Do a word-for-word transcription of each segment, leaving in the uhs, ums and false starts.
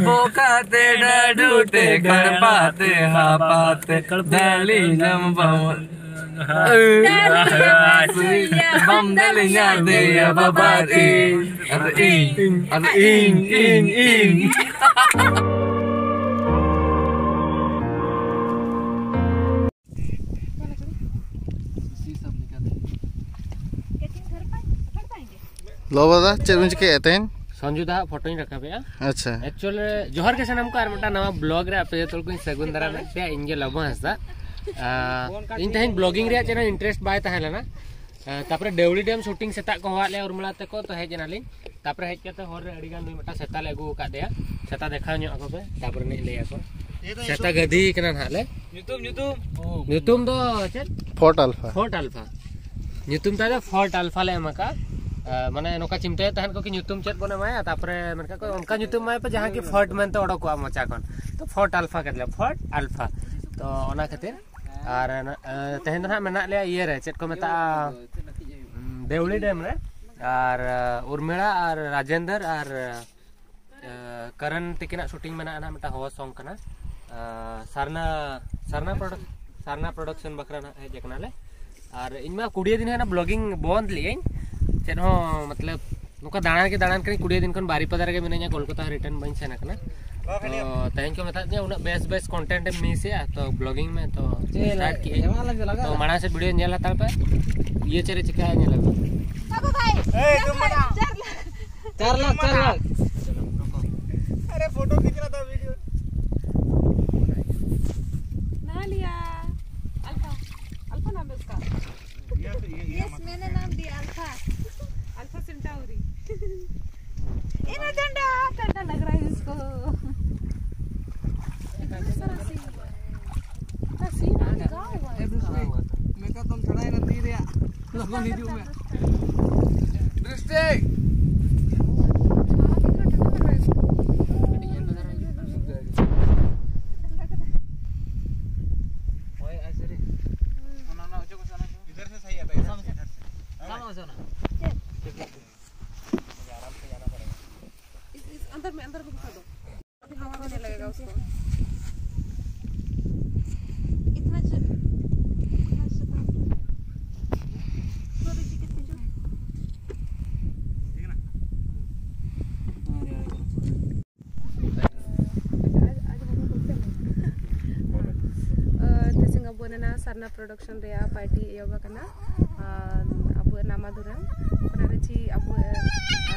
ᱵᱚᱠᱟᱛᱮ ᱰᱟᱹᱰᱩ ᱛᱮ ᱠᱟᱲᱯᱟ ᱛᱮ ᱦᱟᱯᱟ ᱛᱮ ᱫᱟᱹᱞᱤᱧ ᱡᱚᱢ ᱵᱟᱢ ᱵᱟᱢ ᱫᱟᱹᱞᱤᱧᱟ ᱫᱮᱭᱟ ᱵᱟᱵᱟ ᱨᱮ᱾ ᱟᱫᱚ ᱤᱧ, ᱟᱫᱚ ᱤᱧ, ᱤᱧ, ᱤᱧ᱾ ᱞᱚ ᱵᱟᱫᱟ, ᱪᱮᱫ ᱵᱤᱱ ᱪᱤᱠᱟᱹᱭᱮᱫ ᱛᱮᱦᱮᱧ? ᱥᱚᱧᱡᱩ ᱫᱟ ᱦᱟᱸᱜ ᱯᱷᱳᱴᱳᱧ ᱨᱟᱠᱟᱵᱮᱜᱼᱟ᱾ ᱟᱪᱪᱷᱟ᱾ ᱮᱠᱪᱩᱭᱮᱞ ᱨᱮ ᱡᱚᱦᱟᱨ ᱜᱮ ᱥᱟᱱᱟᱢ ᱠᱚ, ᱟᱨ ᱢᱤᱫᱴᱟᱝ ᱱᱟᱣᱟ ᱵᱞᱚᱜ ᱨᱮ ᱟᱯᱮ ᱡᱚᱛᱚ ᱦᱚᱲ ᱠᱚᱧ ᱥᱟᱹᱜᱩᱱ ᱫᱟᱨᱟᱢᱮᱫ ᱯᱮᱭᱟ᱾ ᱤᱧ ᱜᱮ ᱞᱚᱵᱚ ᱦᱟᱸᱥᱫᱟ᱾ ᱟᱸ, ᱤᱧ ᱛᱮᱦᱮᱧ ᱵᱞᱚᱜᱤᱝ ᱨᱮᱭᱟᱜ ᱪᱮᱫ ᱦᱚᱸ ᱤᱱᱴᱟᱨᱮᱥᱴ ᱵᱟᱭ ᱛᱟᱦᱮᱸ ᱞᱮᱱᱟ᱾ ᱟᱸ, ᱛᱟᱯᱚᱨᱮ ᱰᱮᱣᱲᱤ ᱰᱮᱢ ᱥᱩᱴᱤᱝ ᱥᱮᱛᱟᱜ ᱠᱚ ᱦᱚᱦᱚᱣᱟᱫ ᱞᱮᱭᱟ ᱩᱨᱢᱤᱞᱟ ᱛᱮᱠᱚ, ᱛᱚ ᱦᱮᱡ ᱮᱱᱟᱞᱤᱧ᱾ ᱛᱟᱯᱚᱨᱮ ᱦᱮᱡ ᱠᱟᱛᱮ ᱦᱚᱨ ᱨᱮ ᱟᱹᱰᱤ ᱜᱟᱱ ᱱᱩᱭ ᱢᱤᱫᱴᱟᱝ ᱥᱮᱛᱟ ᱞᱮ ᱟᱹᱜᱩ ᱟᱠᱟᱫ ᱫᱮᱭᱟ᱾ ᱥᱮᱛᱟ ᱫᱮᱠᱷᱟᱣ ᱧᱚᱜ ᱟᱠᱚ ᱯᱮ, ᱛᱟᱯᱚᱨᱮ ᱱᱤᱡ ᱞᱟᱹᱭ ᱟᱠᱚ᱾ ᱥᱮᱛᱟ ᱜᱟᱹᱫᱤ ᱠᱟᱱᱟ ᱱᱟᱦᱟᱜ ᱞᱮ᱾ ᱧᱩᱛᱩᱢ, ᱧᱩᱛᱩᱢ? ᱧᱩᱛᱩᱢ ᱫᱚ ᱪᱮᱫ? ᱯᱷᱚᱨᱴ ᱟᱞᱯᱷᱟ᱾ ᱯᱷᱚᱨᱴ ᱟᱞᱯᱷᱟ᱾ ᱧᱩᱛᱩᱢ ᱛᱟᱭ ᱫᱚ ᱯᱷᱚᱨᱴ ᱟᱞᱯᱷᱟ ᱞᱮ ᱮᱢ ᱟᱠᱟᱫᱼᱟ᱾ ᱟᱸ, ᱢᱟᱱᱮ ᱱᱚᱝᱠᱟ ᱪᱤᱱᱛᱟᱹᱭᱮᱫ ᱛᱟᱦᱮᱸᱫ ᱠᱚ ᱠᱤ ᱧᱩᱛᱩᱢ ᱪᱮᱫ ᱵᱚᱱ ᱮᱢᱟᱭᱟ, ᱛᱟᱯᱚᱨᱮ ᱢᱮᱱ ᱠᱟᱜ ᱠᱚ ᱚᱱᱠᱟ ᱧᱩᱛᱩᱢ ᱮᱢᱟᱭ ᱯᱮ ᱡᱟᱦᱟᱸ ᱠᱤ ᱯᱷᱚᱨᱴ ᱢᱮᱱᱛᱮ ᱚᱰᱚᱠᱚᱜᱼᱟ ᱢᱚᱪᱟ ᱠᱷᱚᱱ᱾ ᱛᱚ ᱯᱷᱚᱨᱴ ᱟᱞᱯᱷᱟ ᱠᱮᱫ ᱞᱮ, ᱯᱷᱚᱨᱴ ᱟᱞᱯᱷᱟ᱾ ᱛᱚ ᱚᱱᱟ ᱠᱷᱟᱹᱛᱤᱨ ᱟᱨ, ᱮ, ᱛᱮᱦᱮᱧ ᱫᱚ ᱱᱟᱦᱟᱜ ᱢᱮᱱᱟᱜ ᱞᱮᱭᱟ ᱤᱭᱟᱹ ᱨᱮ, ᱪᱮᱫ ᱠᱚ ᱢᱮᱛᱟᱜᱼᱟ, ᱩᱸ, ᱫᱮᱣᱲᱤ ᱰᱮᱢ ᱨᱮ᱾ ᱟᱨ, ᱮ, ᱩᱨᱢᱤᱲᱟ ᱟᱨ ᱨᱟᱡᱮᱱᱫᱨ ᱟᱨ, ᱮ, ᱠᱟᱨᱚᱱ ᱛᱤᱠᱤᱱᱟᱜ ᱥᱩᱴᱤᱝ ᱢᱮᱱᱟᱜᱼᱟ ᱱᱟᱦᱟᱜ, ᱢᱤᱫᱴᱟᱝ ᱦᱚᱣᱟ ᱥᱚᱝ ᱠᱟᱱᱟ᱾ ᱮ, ᱥᱟᱨᱱᱟ, ᱥᱟᱨᱱᱟ ᱯᱨᱚᱰᱟᱠ-, ᱥᱟᱨᱱᱟ ᱯᱨᱚᱰᱟᱠᱥᱚᱱ ᱵᱟᱠᱷᱨᱟ ᱱᱟᱦᱟᱜ ᱦᱮᱡ ᱟᱠᱟᱱᱟᱞᱮ᱾ ᱟᱨ ᱤᱧ ᱢᱟ ᱠᱩᱲᱤ ᱫᱤᱱ ᱦᱟᱱᱟ ᱵᱞᱚᱜᱤᱝ ᱵᱚᱱᱫ ᱞᱮᱜ ᱟᱹᱧ, ᱪᱮᱫ ᱦᱚᱸ ᱢᱚᱛᱞᱚᱵ ᱱᱚᱝᱠᱟ ᱫᱟᱬᱟᱱ ᱜᱮ ᱫᱟᱬᱟᱱ ᱠᱟᱹᱱᱟᱹᱧ᱾ ᱠᱩᱲᱤ ᱫᱤᱱ ᱠᱷᱚᱱ ᱵᱟᱨᱤᱯᱟᱫᱟ ᱨᱮᱜᱮ ᱢᱤᱱᱟᱹᱧᱟ, ᱠᱳᱞᱠᱟᱛᱟ ᱦᱚᱸ ᱨᱤᱴᱟᱨᱱ ᱵᱟᱹᱧ ᱥᱮᱱ ᱟᱠᱟᱱᱟ᱾ ᱛᱚ ᱛᱮᱦᱮᱧ ᱠᱚ ᱢᱮᱛᱟᱫ ᱫᱤᱧᱟ ᱩᱱᱟᱹᱜ ᱵᱮᱥ ᱵᱮᱥ ᱠᱚᱱᱴᱮᱱᱴ ᱮᱢ ᱢᱤᱥ ᱮᱜᱼᱟ, ᱛᱚ ᱵᱞᱚᱜᱤᱝ ᱢᱮ, ᱛᱚ ᱪᱮᱫ ᱥᱴᱟᱨᱴ ᱠᱮᱜ ᱟᱹᱧ᱾ ᱮᱢᱟ ᱞᱟᱜᱮ ᱞᱟᱜᱟ᱾ ᱛᱚ ᱢᱟᱲᱟᱝ ᱥᱮᱫ ᱵᱷᱤᱰᱤᱭᱳ ᱧᱮᱞ ᱦᱟᱛᱟᱲ ᱯᱮ, ᱤᱭᱟᱹ ᱪᱮᱫ ᱨᱮ ᱪᱤᱠᱟᱹᱜᱼᱟ ᱧᱮᱞ ᱟᱯᱮ᱾ ए, तुम मना। चार लाख, चार लाख। अरे, फोटो खींचना था, वीडियो। ना लिया। अल्फा, अल्फा नाम है उसका। ये तो, ये, ये यस, मतलब मैंने नाम दिया अल्फा। अल्फा सेंटाउरी। ये ना ठंडा, ठंडा लग रहा है इसको। इतना सारा सीन। इतना सीन है, क्या हुआ है इसका? मैं कहा तुम खड़ा है ना, तीर या। ᱞᱚᱜᱚᱱ ᱦᱤᱡᱩᱜ ᱢᱮ᱾ ᱫᱨᱤᱥᱴᱤ! ᱦᱳᱭ, ᱟᱨ ᱥᱟᱹᱨᱤ᱾ ᱚᱱᱟ, ᱚᱱᱟ ᱚᱪᱚᱜ ᱢᱮᱥᱮ, ᱚᱱᱟ ᱠᱚ᱾ ᱤᱫᱷᱟᱨ ᱥᱮ ᱥᱟᱦᱤ ᱟᱛᱟ ᱦᱟᱭ᱾ ᱥᱟᱢᱟᱝ ᱥᱮ ᱚᱱᱟ᱾ ᱪᱮᱫ? ᱟᱨᱟᱢ ᱥᱮ ᱡᱟᱱᱟ ᱯᱚᱲᱮᱜᱟ᱾ ᱤᱥ, ᱤᱥ, ᱟᱱᱫᱟᱨ ᱢᱮ, ᱟᱱᱫᱟᱨ ᱢᱮ ᱜᱷᱩᱥᱟ ᱫᱚ᱾ इतना ज-, इतना शताब्दी। थोड़ी सी कितनी जो ᱛᱮᱦᱮᱧ ᱟᱵᱚ ᱚᱱᱟ ᱥᱟᱨᱱᱟ ᱯᱨᱚᱰᱟᱠᱥᱚᱱ ᱨᱮᱭᱟᱜ ᱯᱟᱨᱴᱤ ᱮᱦᱚᱵ ᱟᱠᱟᱱᱟ᱾ ᱟᱨ ᱟᱵᱚ ᱱᱟᱢᱟ ᱫᱷᱚᱨᱚᱢ ᱚᱱᱟ ᱨᱮ ᱪᱮᱫ ᱟᱵᱚ,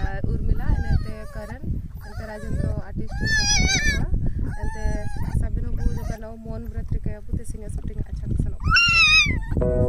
ᱟᱨ ᱩᱨᱢᱤᱞᱟ, ᱤᱱᱟᱹᱛᱮ ᱠᱟᱨᱚᱱ, ᱚᱱᱛᱮ ᱨᱟᱡᱮᱱᱫᱨᱚ ᱟᱨᱴᱤᱥᱴ ᱥᱚᱵ ᱠᱚ ᱢᱮᱱᱟᱜ ᱠᱚᱣᱟ᱾ ᱮᱱᱛᱮ ᱥᱟᱵᱤᱱ ᱦᱚᱸ ᱵᱚᱦᱩ ᱡᱟᱭᱜᱟ ᱱᱚᱜᱼᱚᱭ ᱢᱚᱱ ᱵᱨᱚᱛ ᱨᱮ ᱠᱟᱭᱟ ᱵᱚ ᱛᱮ ᱥᱤᱝᱜᱟ ᱥᱩᱴᱤᱝ ᱟᱪᱪᱷᱟ ᱠᱚ ᱥᱮᱱᱚᱜ ᱠᱟᱱᱟ᱾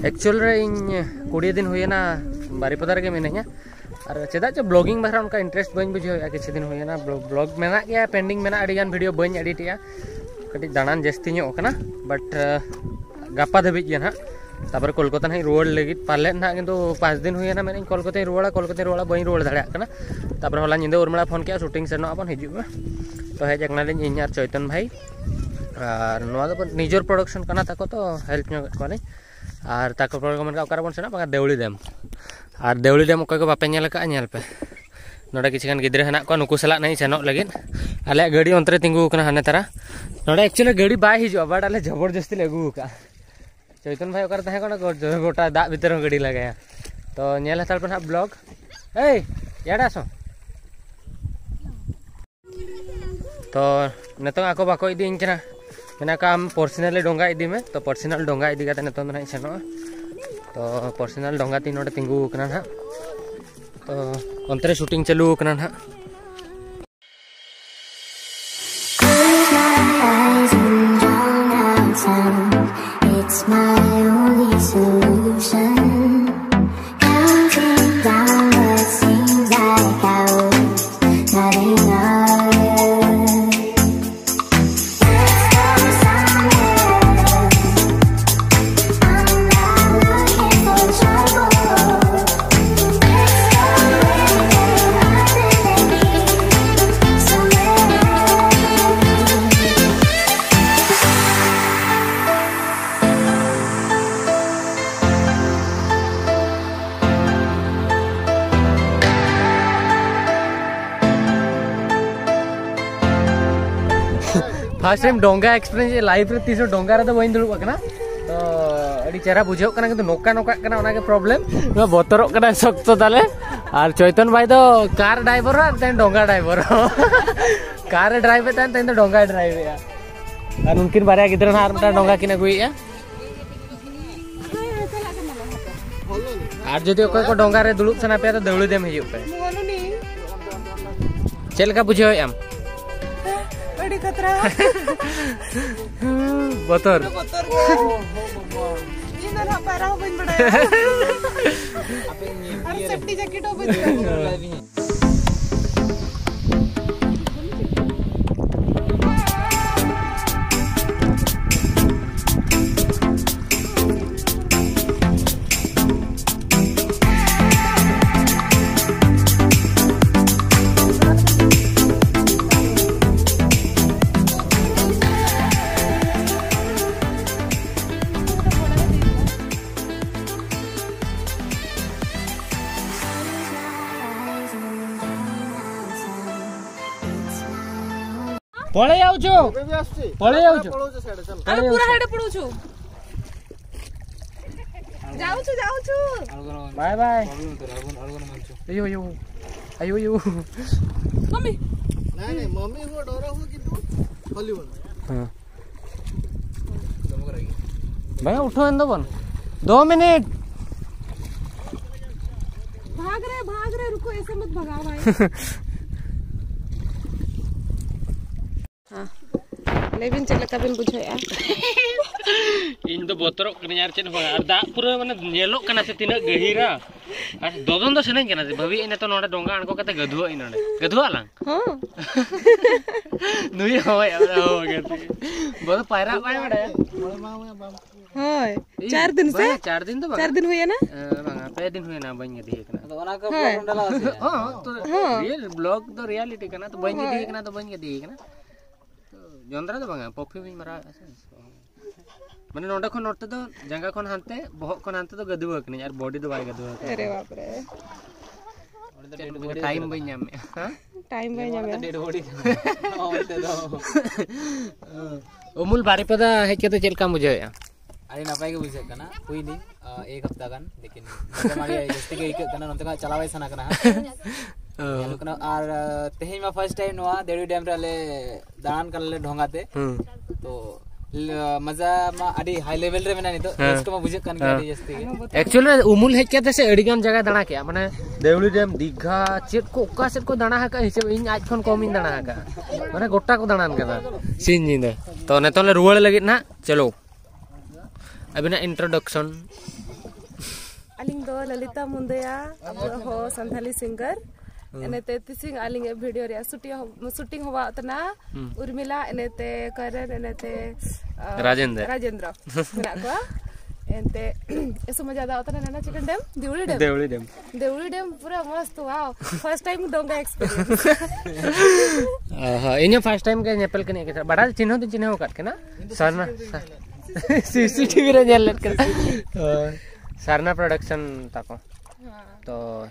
ᱮᱠᱪᱩᱭᱮᱞ ᱨᱮ ᱤᱧ ᱠᱩᱲᱤ ᱫᱤᱱ ᱦᱩᱭᱮᱱᱟ ᱵᱟᱨᱤᱯᱟᱫᱟ ᱨᱮᱜᱮ ᱢᱤᱱᱟᱹᱧᱟ᱾ ᱟᱨ ᱪᱮᱫᱟᱜ ᱪᱚ ᱵᱞᱚᱜᱤᱝ ᱵᱟᱠᱷᱨᱟ ᱚᱱᱠᱟ ᱤᱱᱴᱟᱨᱮᱥᱴ ᱵᱟᱹᱧ ᱵᱩᱡᱷᱟᱹᱣᱮᱫᱼᱟ᱾ ᱠᱤᱪᱷᱩ ᱫᱤᱱ ᱦᱩᱭᱮᱱᱟ, ᱵᱞᱚᱜ, ᱵᱞᱚᱜ ᱢᱮᱱᱟᱜ ᱜᱮᱭᱟ, ᱯᱮᱱᱰᱤᱝ ᱢᱮᱱᱟᱜᱼᱟ, ᱟᱹᱰᱤ ᱜᱟᱱ ᱵᱷᱤᱰᱤᱭᱳ ᱵᱟᱹᱧ ᱮᱰᱤᱴᱮᱜᱼᱟ᱾ ᱠᱟᱹᱴᱤᱡ ᱫᱟᱬᱟᱱ ᱡᱟᱹᱥᱛᱤ ᱧᱚᱜ ᱠᱟᱱᱟ, ᱵᱟᱴ ᱜᱟᱯᱟ ᱫᱷᱟᱹᱵᱤᱡ ᱜᱮ ᱱᱟᱦᱟᱜ᱾ ᱛᱟᱨᱯᱚᱨᱮ ᱠᱳᱞᱠᱟᱛᱟ ᱱᱟᱦᱟᱜ ᱤᱧ ᱨᱩᱣᱟᱹᱲ ᱞᱟᱹᱜᱤᱫ ᱯᱟᱞᱮᱫ ᱱᱟᱦᱟᱜ, ᱠᱤᱱᱛᱩ ᱯᱟᱸᱪ ᱫᱤᱱ ᱦᱩᱭᱮᱱᱟ ᱢᱮᱱᱮᱫ ᱤᱧ ᱠᱳᱞᱠᱟᱛᱟᱧ ᱨᱩᱣᱟᱹᱲᱟ, ᱠᱳᱞᱠᱟᱛᱟᱧ ᱨᱩᱣᱟᱹᱲᱟ, ᱵᱟᱹᱧ ᱨᱩᱣᱟᱹᱲ ᱫᱟᱲᱮᱭᱟᱜ ᱠᱟᱱᱟ᱾ ᱛᱟᱨᱯᱚᱨᱮ ᱦᱚᱞᱟ ᱧᱤᱫᱟᱹ ᱩᱨᱢᱤᱞᱟ ᱯᱷᱳᱱ ᱠᱮᱫᱼᱟ, ᱥᱩᱴᱤᱝ ᱥᱮᱱᱚᱜ ᱟᱵᱚᱱ, ᱦᱤᱡᱩᱜ ᱢᱮ᱾ ᱛᱚ ᱦᱮᱡ ᱟᱠᱟᱱᱟᱞᱤᱧ ᱤᱧ ᱟᱨ ᱪᱚᱭᱛᱚᱱ ᱵᱷᱟᱭ, ᱟᱨ ᱱᱚᱣᱟ ᱫᱚ ᱱᱤᱡᱚᱨ ᱯᱨᱚᱰᱟᱠᱥᱚᱱ ᱠᱟᱱᱟ ᱛᱟᱠᱚ, ᱛᱚ ᱦᱮᱞᱯ ᱧᱚᱜ ᱮᱫ ᱠᱚᱣᱟᱞᱤᱧ᱾ ᱟᱨ ᱛᱟᱨᱯᱚᱨᱮ ᱠᱚ ᱢᱮᱱ ᱠᱟᱜ, "ᱚᱠᱟ ᱨᱮᱵᱚᱱ ᱥᱮᱱᱚᱜ?" ᱵᱟᱝᱟ, ᱫᱮᱣᱲᱤ ᱰᱮᱢ᱾ ᱟᱨ ᱫᱮᱣᱲᱤ ᱰᱮᱢ ᱚᱠᱚᱭ ᱠᱚ ᱵᱟᱯᱮ ᱧᱮᱞ ᱟᱠᱟᱫᱼᱟ, ᱧᱮᱞ ᱯᱮ᱾ ᱱᱚᱰᱮ ᱠᱤᱪᱷᱩ ᱜᱟᱱ ᱜᱤᱫᱽᱨᱟᱹ ᱦᱮᱱᱟᱜ ᱠᱚᱣᱟ, ᱱᱩᱠᱩ ᱥᱟᱞᱟᱜ ᱱᱟᱦᱟᱜ ᱤᱧ ᱥᱮᱱᱚᱜ ᱞᱟᱹᱜᱤᱫ᱾ ᱟᱞᱮᱭᱟᱜ ᱜᱟᱹᱰᱤ ᱚᱱᱛᱮ ᱨᱮ ᱛᱤᱸᱜᱩ ᱟᱠᱟᱱᱟ ᱦᱟᱱᱮ ᱛᱟᱨᱟ᱾ ᱱᱚᱰᱮ ᱮᱠᱪᱩᱭᱮᱞᱤ ᱜᱟᱹᱰᱤ ᱵᱟᱭ ᱦᱤᱡᱩᱜᱼᱟ, ᱵᱟᱴ ᱟᱞᱮ ᱡᱚᱵᱚᱨᱡᱚᱥᱛᱤ ᱞᱮ ᱟᱹᱜᱩ ᱟᱠᱟᱫᱼᱟ᱾ ᱪᱳᱭᱛᱚᱱ ᱵᱷᱟᱭ ᱚᱠᱟᱨᱮ ᱛᱟᱦᱮᱸ ᱠᱟᱱᱟ, ᱜᱚ-, ᱜᱚᱴᱟ ᱫᱟᱜ ᱵᱷᱤᱛᱤᱨ ᱦᱚᱸ ᱜᱟᱹᱰᱤ ᱞᱟᱜᱟᱭᱟ᱾ ᱛᱚ ᱧᱮᱞ ᱦᱟᱛᱟᱲ ᱯᱮ ᱱᱟᱦᱟᱜ ᱵᱞᱚᱜ᱾ ᱮᱭ, ᱭᱟᱰᱟ ᱥᱚ᱾ ᱛᱚ ᱱᱤᱛᱚᱝ ᱟᱠᱚ ᱵᱟᱠᱚ ᱤᱫᱤᱭᱟᱹᱧ ᱠᱟᱱᱟ, ᱢᱮᱱᱟ ᱠᱚ, "ᱟᱢ ᱯᱟᱨᱥᱚᱱᱟᱞᱤ ᱰᱚᱸᱜᱟ ᱤᱫᱤ ᱢᱮ᱾" ᱛᱚ ᱯᱟᱨᱥᱚᱱᱟᱞ ᱰᱚᱸᱜᱟ ᱤᱫᱤ ᱠᱟᱛᱮ ᱱᱤᱛᱚᱝ ᱫᱚ ᱱᱟᱦᱟᱜ ᱤᱧ ᱥᱮᱱᱚᱜᱼᱟ᱾ ᱛᱚ ᱯᱟᱨᱥᱚᱱᱟᱞ ᱰᱚᱸᱜᱟ ᱛᱤᱧ ᱱᱚᱰᱮ ᱛᱤᱸᱜᱩ ᱟᱠᱟᱱᱟ ᱱᱟᱦᱟᱜ᱾ ᱛᱚ ᱚᱱᱛᱮ ᱨᱮ ᱥᱩᱴᱤᱝ ᱪᱟᱹᱞᱩ ᱟᱠᱟᱱᱟ ᱱᱟᱦᱟᱜ᱾ Close my eyes and drown out sound. It's my only solution. Counting down what seems like hours. Not enough. Let's go somewhere. I'm not looking for trouble. Let's go where I believe. Somewhere. First time ᱰᱚᱸᱜᱟ experience life ᱨᱮ, ᱛᱤᱥ ᱦᱚᱸ ᱰᱚᱸᱜᱟ ᱨᱮᱫᱚ ᱵᱟᱹᱧ ᱫᱩᱲᱩᱵ ᱟᱠᱟᱱᱟ᱾ ᱛᱚ ᱟᱹᱰᱤ ᱪᱮᱦᱨᱟ ᱵᱩᱡᱷᱟᱹᱜ ᱠᱟᱱᱟ, ᱠᱤᱱᱛᱩ ᱱᱚᱝᱠᱟ ᱱᱚᱝᱠᱟᱜ ᱠᱟᱱᱟ, ᱚᱱᱟᱜᱮ ᱯᱨᱚᱵᱞᱮᱢ᱾ ᱱᱚᱣᱟ ᱵᱚᱛᱚᱨᱚᱜ ᱠᱟᱱᱟ ᱥᱚᱠᱛᱚ ᱛᱟᱞᱮ᱾ ᱟᱨ ᱪᱳᱭᱛᱚᱱ ᱵᱷᱟᱭ ᱫᱚ ᱠᱟᱨ ᱰᱨᱟᱭᱵᱷᱟᱨ ᱦᱚᱸ ᱟᱨ ᱛᱮᱦᱮᱧ ᱰᱚᱸᱜᱟ ᱰᱨᱟᱭᱵᱷᱟᱨ ᱦᱚᱸ᱾ ᱠᱟᱨ ᱮ ᱰᱨᱟᱭᱵᱷ ᱮᱫ ᱛᱟᱦᱮᱸᱫ, ᱛᱮᱦᱮᱧ ᱫᱚ ᱰᱚᱸᱜᱟᱭ ᱰᱨᱟᱭᱵᱷ ᱮᱫᱼᱟ᱾ ᱟᱨ ᱩᱱᱠᱤᱱ ᱵᱟᱨᱭᱟ ᱜᱤᱫᱽᱨᱟᱹ ᱱᱟᱦᱟᱜ ᱟᱨ ᱢᱤᱫᱴᱟᱝ ᱰᱚᱸᱜᱟ ᱠᱤᱱ ᱟᱹᱜᱩᱭᱮᱫᱼᱟ᱾ ᱟᱨ ᱡᱩᱫᱤ ᱚᱠᱚᱭ ᱠᱚ ᱰᱚᱸᱜᱟ ᱨᱮ ᱫᱩᱲᱩᱵ ᱥᱟᱱᱟ ᱯᱮᱭᱟ, ᱛᱚ ᱫᱟᱹᱣᱲᱟᱹ ᱫᱮᱢ ᱦᱤᱡᱩᱜ ᱯᱮ᱾ ᱪᱮᱫ ᱞᱮᱠᱟ ᱵᱩᱡᱷᱟᱹᱣᱮᱫ ᱟᱢ? ᱟᱹᱰᱤ ᱠᱷᱟᱛᱨᱟ᱾ ᱵᱚᱛᱚᱨ᱾ ᱵᱚᱛᱚᱨ ᱜᱮ᱾ ᱤᱧ ᱫᱚ ᱱᱟᱦᱟᱜ ᱯᱟᱭᱨᱟ ᱦᱚᱸ ᱵᱟᱹᱧ ᱵᱟᱲᱟᱭᱟ᱾ ᱟᱨ ᱥᱮᱯᱴᱤ ᱡᱮᱠᱮᱴ ᱦᱚᱸ ᱵᱟᱹᱧ ᱵᱟᱲᱟᱭᱟ᱾ ପଳେଇ ଯାଉଛୁ, ପଳେଇ ଯାଉଛୁ। ଆରେ ପୁରା ହେଡେ ପଳଉଛୁ। ଯାଉଛୁ, ଯାଉଛୁ। Bye bye. ଆୟୋ, ଆୟୋ। ଆୟୋ, ଆୟୋ। ମମି। ନାଇଁ, ନାଇଁ, ମମି ହୁଅ, ଡର ହୁଅ, କିନ୍ତୁ ହଲିବନି। ହଁ। ଭାଇ, ଉଠ ଏନ୍ଦ ବନ। ଦୋ ମିନିଟ୍। ଭାଗ ରେ, ଭାଗ ରେ, ରୁକୋ, ଏସେ ମତ ଭଗାଓ ଭାଇ। ᱦᱮᱸ᱾ ᱞᱟᱹᱭ ᱵᱤᱱ, ᱪᱮᱫ ᱞᱮᱠᱟ ᱵᱤᱱ ᱵᱩᱡᱷᱟᱹᱣᱮᱫᱼᱟ? ᱤᱧ ᱫᱚ ᱵᱚᱛᱚᱨᱚᱜ ᱠᱟᱹᱱᱟᱹᱧ ᱟᱨ ᱪᱮᱫ ᱦᱚᱸ ᱵᱟᱝ᱾ ᱟᱨ ᱫᱟᱜ ᱯᱩᱨᱟᱹ ᱢᱟᱱᱮ ᱧᱮᱞᱚᱜ ᱠᱟᱱᱟ ᱥᱮ ᱛᱤᱱᱟᱹᱜ ᱜᱟᱹᱦᱤᱨᱟ᱾ ᱟᱨ ᱫᱚᱫᱚᱱ ᱫᱚ ᱥᱟᱱᱟᱧ ᱠᱟᱱᱟ ᱡᱮ ᱵᱷᱟᱹᱵᱤ ᱤᱧ ᱱᱤᱛᱚᱜ ᱱᱚᱰᱮ ᱰᱚᱸᱜᱟ ᱟᱬᱜᱚ ᱠᱟᱛᱮ ᱜᱟᱹᱫᱷᱩᱣᱟᱜ ᱤᱧ ᱱᱚᱰᱮ᱾ ᱜᱟᱹᱫᱷᱩᱣᱟᱜ ᱞᱟᱝ? ᱦᱚᱸ᱾ ᱱᱩᱭ ᱦᱚᱸ ᱦᱳᱭ, ᱟᱵᱟᱨ ᱦᱚᱸ ᱜᱟᱛᱮ᱾ ᱵᱚᱞᱮ ᱯᱟᱭᱨᱟᱜ ᱵᱟᱭ ᱵᱟᱲᱟᱭᱟ᱾ ᱦᱳᱭ᱾ ᱤᱧ ᱪᱟᱨ ᱫᱤᱱ ᱥᱮ? ᱵᱟᱝ, ᱪᱟᱨ ᱫᱤᱱ ᱫᱚ ᱵᱟᱝ᱾ ᱪᱟᱨ ᱫᱤᱱ ᱦᱩᱭᱮᱱᱟ? ᱮ, ᱵᱟᱝᱟ, ᱯᱮ ᱫᱤᱱ ᱦᱩᱭᱮᱱᱟ ᱵᱟᱹᱧ ᱜᱟᱹᱫᱷᱤᱭᱮ ᱠᱟᱱᱟ᱾ ᱟᱫᱚ ᱚᱱᱟ ᱠᱚ ᱦᱳᱭ᱾ ᱯᱨᱚᱵᱞᱮᱢ ᱰᱟᱞᱟᱣ ᱥᱮ? ᱦᱚᱸ, ᱛᱚ ᱦᱚᱸ᱾ ᱨᱤᱭᱮᱞ ᱵᱞᱚᱜ ᱫᱚ ᱨᱤᱭᱟᱞᱤᱴᱤ ᱠᱟᱱᱟ, ᱛᱚ ᱵᱟᱹᱧ ᱦᱳᱭ᱾ ᱜᱟᱹᱫᱷᱤᱭᱮ ᱠᱟᱱᱟ, ᱛᱚ ᱵᱟᱹᱧ ᱜᱟᱹᱫᱷᱤᱭᱮ ᱠᱟᱱᱟ᱾ ᱛᱚ ᱡᱚᱸᱫᱽᱨᱟ ᱫᱚ ᱵᱟᱝᱟ, ᱯᱚᱯᱷᱤ ᱦᱚᱸᱧ ᱢᱟᱨᱟᱣᱮᱫᱼᱟ ᱥᱮ᱾ ᱢᱟᱱᱮ ᱱᱚᱸᱰᱮ ᱠᱷᱚᱱ ᱱᱚᱛᱮ ᱫᱚ ᱡᱟᱸᱜᱟ ᱠᱷᱚᱱ ᱦᱟᱱᱛᱮ, ᱵᱚᱦᱚᱜ ᱠᱷᱚᱱ ᱦᱟᱱᱛᱮ ᱫᱚ ᱜᱟᱹᱫᱷᱩᱣᱟᱹ ᱠᱟᱹᱱᱟᱹᱧ ᱟᱨ ᱵᱚᱰᱤ ᱫᱚ ᱵᱟᱭ ᱜᱟᱹᱫᱷᱩᱣᱟᱹ ᱠᱟᱱᱟ᱾ ᱟᱨᱮ ᱵᱟᱯ ᱨᱮ᱾ ᱚᱸᱰᱮ ᱫᱚ ᱪᱮᱫ ᱰᱮᱰ ᱵᱚᱰᱤ ᱴᱟᱭᱤᱢ ᱩᱛᱟᱹᱨ ᱵᱟᱹᱧ ᱟᱠᱟᱱᱟ᱾ ᱧᱟᱢᱮᱫᱼᱟ, ᱦᱮᱸ? ᱴᱟᱭᱤᱢ ᱵᱟᱭ ᱱᱚᱣᱟ ᱫᱚ ᱧᱟᱢᱮᱫᱼᱟ᱾ ᱰᱮᱰ ᱵᱚᱰᱤ ᱠᱟᱱᱟ᱾ ᱚᱱᱛᱮ ᱫᱚ᱾ ᱩᱢᱩᱞ ᱵᱟᱨᱤᱯᱟᱫᱟ ᱦᱮᱡ ᱠᱟᱛᱮ ᱪᱮᱫ ᱞᱮᱠᱟᱢ ᱵᱩᱡᱷᱟᱹᱣᱮᱫᱼᱟ? ᱟᱹᱰᱤ ᱱᱟᱯᱟᱭ ᱜᱮ ᱵᱩᱡᱷᱟᱹᱜ ᱠᱟᱱᱟ᱾ ᱦᱩᱭᱱᱤᱧ, ᱟ, ᱮᱠ ᱦᱟᱯᱛᱟ ᱜᱟᱱ, ᱞᱮᱠᱤᱱ ᱢᱚᱡᱟ ᱢᱟ ᱟᱹᱰᱤ ᱡᱟᱹᱥᱛᱤ ᱜᱮ ᱟᱹᱭᱠᱟᱹᱜ ᱠᱟᱱᱟ᱾ ᱱᱚᱛᱮ ᱠᱷᱚᱱ ᱪᱟᱞᱟᱣ ᱵᱟᱭ ᱥᱟᱱᱟ ᱠᱟᱱᱟ ᱦᱟᱸᱜ᱾ ᱚ᱾ ᱧᱮᱞᱚᱜ ᱠᱟᱱᱟ᱾ ᱟᱨ, ᱟ, ᱛᱮᱦᱮᱧ ᱢᱟ ᱯᱷᱟᱥᱴ ᱴᱟᱭᱤᱢ ᱱᱚᱣᱟ ᱫᱮᱣᱲᱤ ᱰᱮᱢ ᱨᱮ ᱟᱞᱮ ᱫᱟᱬᱟᱱ ᱠᱟᱱᱟᱞᱮ ᱰᱷᱚᱸᱜᱟ ᱛᱮ᱾ ᱦᱩᱸ᱾ ᱛᱚ, ᱞ-, ᱢᱚᱡᱟ ᱢᱟ ᱟᱹᱰᱤ ᱦᱟᱭ ᱞᱮᱵᱮᱞ ᱨᱮ ᱢᱮᱱᱟᱜᱼᱟ ᱱᱤᱛᱚᱜ᱾ ᱦᱮᱸ᱾ ᱨᱟᱹᱥᱠᱟᱹ ᱢᱟ ᱵᱩᱡᱷᱟᱹᱜ ᱠᱟᱱ ᱜᱮᱭᱟ ᱦᱮᱸ᱾ ᱟᱹᱰᱤ ᱡᱟᱹᱥᱛᱤ ᱜᱮ᱾ ᱮᱠᱪᱩᱭᱮᱞᱤ ᱩᱢᱩᱞ ᱦᱮᱡ ᱠᱟᱛᱮ ᱥᱮ ᱟᱹᱰᱤ ᱜᱟᱱ ᱡᱟᱭᱜᱟ ᱫᱟᱬᱟ ᱠᱮᱜᱼᱟ, ᱢᱟᱱᱮ ᱫᱮᱣᱲᱤ ᱰᱮᱢ, ᱫᱤᱜᱷᱟ, ᱪᱮᱫ ᱠᱚ, ᱚᱠᱟ ᱥᱮᱫ ᱠᱚ ᱫᱟᱬᱟ ᱟᱠᱟᱫ ᱦᱤᱥᱟᱹᱵ ᱤᱧ ᱟᱡ ᱠᱷᱚᱱ ᱠᱚᱢ ᱤᱧ ᱫᱟᱬᱟ ᱟᱠᱟᱫᱼᱟ, ᱢᱟᱱᱮ ᱜᱚᱴᱟ ᱠᱚ ᱫᱟᱬᱟᱱ ᱠᱟᱱᱟ ᱥᱤᱧ ᱧᱤᱫᱟᱹ᱾ ᱛᱚ ᱱᱤᱛᱚᱜ ᱞᱮ ᱨᱩᱣᱟᱹᱲ ᱞᱟᱹᱜᱤᱫ ᱱᱟᱦᱟᱜ, ᱪᱚᱞᱚ᱾ ᱟᱹᱵᱤᱱᱟᱜ ᱤᱱᱴᱨᱳᱰᱟᱠᱥᱚᱱ᱾ ᱟᱹᱞᱤᱧ ᱫᱚ ᱞᱚᱞᱤᱛᱟ ᱢᱩᱱᱫᱟᱹᱭᱟ, ᱟᱵᱚ ᱦᱚᱸ ᱥᱟᱱᱛᱷᱟᱞᱤ ᱥᱤᱝᱜᱟᱨ᱾ ᱦᱩᱸ᱾ ᱤᱱᱟᱹᱛᱮ ᱛᱤᱥᱤᱝ ᱟᱹᱞᱤᱧᱟᱜ ᱵᱷᱤᱰᱤᱭᱳ ᱨᱮᱭᱟᱜ ᱥᱩᱴᱤᱝ ᱦᱚᱸ, ᱥᱩᱴᱤᱝ ᱦᱚᱸ ᱦᱩᱭᱩᱜ ᱛᱟᱦᱮᱱᱟ᱾ ᱦᱩᱸ᱾ ᱩᱨᱢᱤᱞᱟ, ᱤᱱᱟᱹᱛᱮ ᱠᱚᱨᱮᱱ, ᱤᱱᱟᱹᱛᱮ, ᱟ, ᱨᱟᱡᱮᱱᱫᱨᱚ᱾ ᱨᱟᱡᱮᱱᱫᱨᱚ ᱢᱮᱱᱟᱜ ᱠᱚᱣᱟ᱾ ᱮᱱᱛᱮ, ᱮᱥᱮ ᱢᱚᱡᱟ ᱫᱟ ᱩᱛᱟᱨᱟ ᱱᱟᱱᱟ chicken dam, Deori dam. Deori dam. Deori dam ᱯᱩᱨᱟᱹ ᱢᱚᱥᱛ, wow, first time ᱰᱚᱸᱜᱟ experience᱾ ᱚ ᱦᱚᱸ, ᱤᱧ ᱦᱚᱸ ᱯᱷᱟᱥᱴ ᱴᱟᱭᱤᱢ ᱜᱮ ᱧᱮᱯᱮᱞ ᱠᱟᱹᱱᱟᱹᱧ᱾ ᱵᱟᱰᱟᱭ ᱪᱤᱱᱦᱟᱹᱣ ᱫᱚᱧ ᱪᱤᱱᱦᱟᱹᱣ ᱟᱠᱟᱫ ᱠᱤᱱᱟ᱾ ᱥᱟᱨᱱᱟ, ᱥᱤᱥᱤᱴᱤᱵᱷᱤ ᱨᱮ ᱧᱮᱞ ᱞᱮᱫ ᱠᱤᱱᱟ᱾ ᱦᱳᱭ᱾ ᱥᱟᱨᱱᱟ ᱯᱨᱚᱰᱟᱠᱥᱚᱱ ᱛᱟᱠᱚ᱾ ᱦᱮᱸ᱾ ᱛᱚ,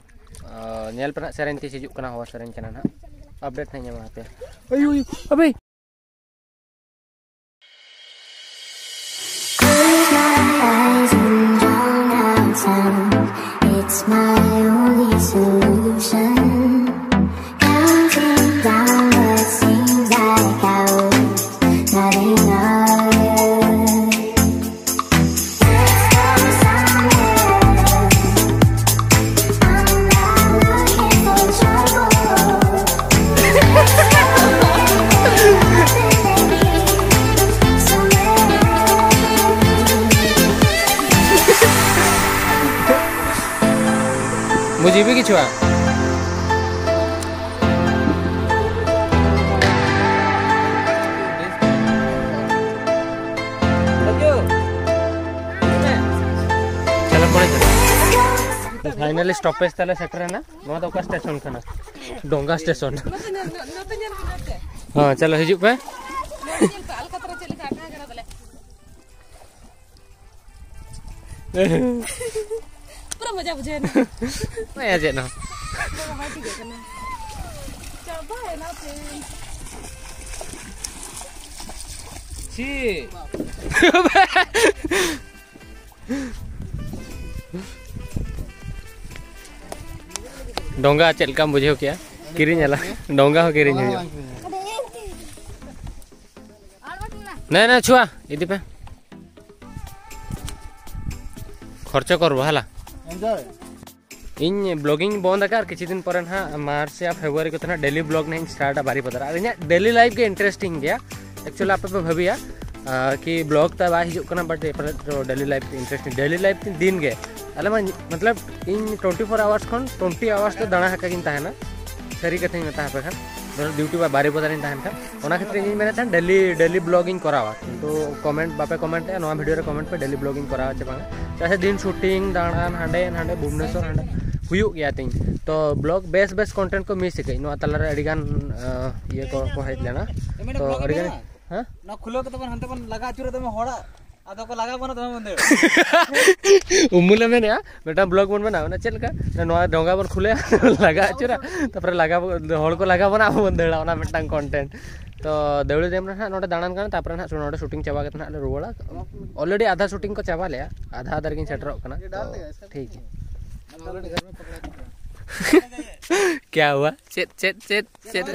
ᱟ, ᱧᱮᱞ ᱯᱮ ᱱᱟᱜ ᱥᱮᱨᱮᱧ ᱛᱤᱥ ᱦᱤᱡᱩᱜ ᱠᱟᱱᱟ, ᱦᱚᱲ ᱥᱮᱨᱮᱧ ᱠᱟᱱᱟ ᱱᱟᱦᱟᱜ᱾ ᱟᱯᱰᱮᱴ ᱱᱟᱜ ᱧᱟᱢᱟ ᱟᱯᱮ᱾ ᱳᱭ, ᱳᱭ, ᱟᱵᱮ᱾ My only solution, counting down what seems like hours, nothing else. Let's go somewhere. I'm not looking for trouble. Somewhere. बुझी भी किछुआ। चलो, पड़े चलो। फाइनली स्टॉपेज ᱛᱟᱞᱮ ᱥᱮᱴᱮᱨᱮᱱᱟ᱾ ᱱᱚᱣᱟ ᱫᱚ ᱚᱠᱟ ᱥᱴᱮᱥᱚᱱ ᱠᱟᱱᱟ? ᱰᱚᱝᱜᱟ ᱥᱴᱮᱥᱚᱱ᱾ ᱦᱚᱸ, ᱪᱚᱞᱚ ᱦᱤᱡᱩᱜ ᱯᱮ᱾ ᱯᱩᱨᱟᱹ ᱢᱚᱡᱟ ᱵᱩᱡᱷᱟᱹᱣ ᱮᱱᱟ᱾ ᱵᱟᱭ ᱪᱮᱫ ᱦᱚᱸ᱾ ᱵᱟᱵᱟ ᱵᱟᱭ ᱴᱷᱤᱠᱟᱹᱜ ᱠᱟᱱᱟ᱾ ᱪᱟᱵᱟᱭᱮᱱᱟ ᱯᱮ᱾ ᱪᱮᱫ? ᱰᱚᱝᱜᱟ ᱪᱮᱫ ᱞᱮᱠᱟᱢ ᱵᱩᱡᱷᱟᱹᱣ ᱠᱮᱜᱼᱟ? ᱠᱤᱨᱤᱧ ᱟᱞᱟᱝ᱾ ᱰᱚᱝᱜᱟ ᱦᱚᱸ ᱠᱤᱨᱤᱧ ᱦᱩᱭᱩᱜᱼᱟ᱾ ᱱᱮ ᱱᱮ ᱪᱷᱩᱣᱟ ᱤᱫᱤ ᱯᱮ᱾ ᱠᱷᱚᱨᱪᱚ ᱠᱚᱨᱵᱚ ᱦᱟᱞᱟ᱾ ᱤᱧ ᱵᱞᱚᱜᱤᱝ ᱵᱚᱱᱫ ᱟᱠᱟᱫ ᱟᱨ ᱠᱤᱪᱷᱩ ᱫᱤᱱ ᱯᱚᱨᱮ ᱱᱟᱦᱟᱜ ᱢᱟᱨᱪ ᱭᱟ ᱯᱷᱮᱵᱽᱨᱩᱣᱟᱨᱤ ᱠᱚᱛᱮ ᱱᱟᱦᱟᱜ ᱰᱮᱞᱤ ᱵᱞᱚᱜ ᱱᱟᱦᱟᱜ ᱤᱧ ᱥᱴᱟᱨᱴᱟ ᱵᱟᱨᱤᱯᱟᱫᱟ ᱨᱮ᱾ ᱟᱨ ᱤᱧᱟᱹᱜ ᱰᱮᱞᱤ ᱞᱟᱭᱤᱯᱷ ᱜᱮ ᱤᱱᱴᱟᱨᱮᱥᱴᱤᱝ ᱜᱮᱭᱟ᱾ ᱮᱠᱪᱩᱭᱮᱞᱤ ᱟᱯᱮ ᱯᱮ ᱵᱷᱟᱹᱵᱤᱭᱟ, ᱟᱨ ᱠᱤ ᱵᱞᱚᱜ ᱛᱟ ᱵᱟᱭ ᱦᱤᱡᱩᱜ ᱠᱟᱱᱟ, ᱵᱟᱴ daily life interesting, daily life ᱫᱤᱱ ᱜᱮ᱾ ᱟᱞᱮ ᱢᱟ ᱢᱚᱛᱞᱚᱵ ᱤᱧ ᱴᱩᱭᱮᱱᱴᱤ ᱯᱷᱳᱨ ᱟᱣᱟᱨᱥ ᱠᱷᱚᱱ ᱴᱩᱭᱮᱱᱴᱤ ᱟᱣᱟᱨᱥ ᱫᱚ ᱫᱟᱬᱟ ᱦᱟᱠᱟ ᱜᱤᱧ ᱛᱟᱦᱮᱱᱟ᱾ ᱥᱟᱹᱨᱤ ᱠᱟᱛᱷᱟᱧ ᱢᱮᱛᱟ ᱟᱯᱮ ᱠᱷᱟᱱ, ᱫᱷᱚᱨᱚ ᱰᱤᱭᱩᱴᱤ ᱵᱟ ᱵᱟᱨᱤᱯᱟᱫᱟ ᱨᱤᱧ ᱛᱟᱦᱮᱱ ᱠᱷᱟᱱ᱾ ᱚᱱᱟ ᱠᱷᱟᱹᱛᱤᱨ ᱤᱧ ᱢᱮᱱᱮᱫ ᱛᱟᱦᱮᱱ ᱰᱮᱞᱤ ᱰᱮᱞᱤ ᱵᱞᱚᱜ ᱤᱧ ᱠᱚᱨᱟᱣᱟ, ᱠᱤᱱᱛᱩ ᱠᱚᱢᱮᱱᱴ ᱵᱟᱯᱮ ᱠᱚᱢᱮᱱᱴᱮᱜᱼᱟ ᱱᱚᱣᱟ ᱵᱷᱤᱰᱤᱭᱳ ᱨᱮ ᱠᱚᱢᱮᱱᱴ ᱯᱮ ᱰᱮᱞᱤ ᱵᱞᱚᱜ ᱤᱧ ᱠᱚᱨᱟᱣᱟ ᱪᱮ ᱵᱟᱝᱟ᱾ ᱪᱮᱫᱟᱜ ᱥᱮ ᱫᱤᱱ ᱥᱩᱴᱤᱝ, ᱫᱟᱬᱟᱱ, ᱦᱟᱸᱰᱮ ᱱᱟᱸᱰᱮ ᱵᱷᱩᱵᱽᱱᱮᱥᱚᱨ ᱦᱟᱸᱰᱮ ᱦᱩᱭᱩᱜ ᱜᱮᱭᱟ ᱛᱤᱧ᱾ ᱛᱚ ᱵᱞᱚᱜ ᱵᱮᱥ ᱵᱮᱥ ᱠᱚᱱᱴᱮᱱᱴ ᱠᱚ ᱢᱤᱥ ᱟᱠᱟᱫᱟᱹᱧ᱾ ᱱᱚᱣᱟ ᱛᱟᱞᱟᱨᱮ ᱟᱹᱰᱤᱜᱟᱱ ᱤᱭᱟᱹ ᱠᱚ ᱠᱚ ᱦᱮᱡ ᱞᱮᱱᱟ᱾ ᱛᱚ ᱟᱹᱰᱤᱜᱟᱱ, ᱦᱮᱸ? ᱱᱚᱣᱟ ᱠᱷᱩᱞᱟᱹᱣ ᱠᱟᱛᱮ ᱵᱚᱱ ᱦᱟᱱᱛᱮ ᱵᱚᱱ ᱞᱟᱜᱟ ᱟᱹᱪᱩᱨᱟ, ᱫᱚᱢᱮ ᱦᱚᱲᱟᱜ ᱟᱫᱚ ᱠᱚ ᱞᱟᱜᱟ ᱵᱚᱱᱟ, ᱫᱚᱢᱮ ᱵᱚᱱ ᱫᱟᱹᱲᱟ᱾ ᱩᱢᱩᱞᱮ ᱢᱮᱱᱮᱜᱼᱟ ᱢᱤᱫᱴᱟᱝ ᱵᱞᱚᱜ ᱵᱚᱱ ᱵᱮᱱᱟᱣᱟ, ᱚᱱᱟ ᱪᱮᱫ ᱞᱮᱠᱟ? ᱱᱚᱣᱟ ᱰᱷᱚᱸᱜᱟ ᱵᱚᱱ ᱠᱷᱩᱞᱟᱹᱭᱟ, ᱞᱟᱜᱟ ᱟᱹᱪᱩᱨᱟ, ᱛᱟᱨᱯᱚᱨᱮ ᱞᱟᱜᱟ ᱵᱚ-, ᱦᱚᱲ ᱠᱚ ᱞᱟᱜᱟ ᱵᱚᱱᱟ, ᱟᱵᱚ ᱵᱚᱱ ᱫᱟᱹᱲᱟ, ᱚᱱᱟ ᱢᱤᱫᱴᱟᱝ ᱠᱚᱱᱴᱮᱱᱴ᱾ ᱛᱚ ᱫᱟᱹᱣᱲᱟᱹ ᱰᱮᱢ ᱨᱮ ᱱᱟᱦᱟᱜ ᱱᱚᱰᱮ ᱫᱟᱬᱟᱱ ᱠᱟᱱᱟ, ᱛᱟᱨᱯᱚᱨᱮ ᱱᱟᱦᱟᱜ ᱱᱚᱰᱮ ᱥᱩᱴᱤᱝ ᱪᱟᱵᱟ ᱠᱟᱛᱮ ᱱᱟᱦᱟᱜ ᱞᱮ ᱨᱩᱣᱟᱹᱲᱟ᱾ ᱚᱞᱨᱮᱰᱤ ᱟᱫᱷᱟ ᱥᱩᱴᱤᱝ ᱠᱚ ᱪᱟᱵᱟ ᱞᱮᱜᱼᱟ, ᱟᱫᱷᱟ ᱟᱫᱷᱟ ᱨᱮᱜᱤᱧ ᱥᱮᱴᱮᱨᱚᱜ ᱠᱟᱱᱟ᱾ ᱛᱚ ᱴᱷᱤᱠ ᱜᱮᱭᱟ᱾ क्या हुआ? चेत चेत चेत चेत।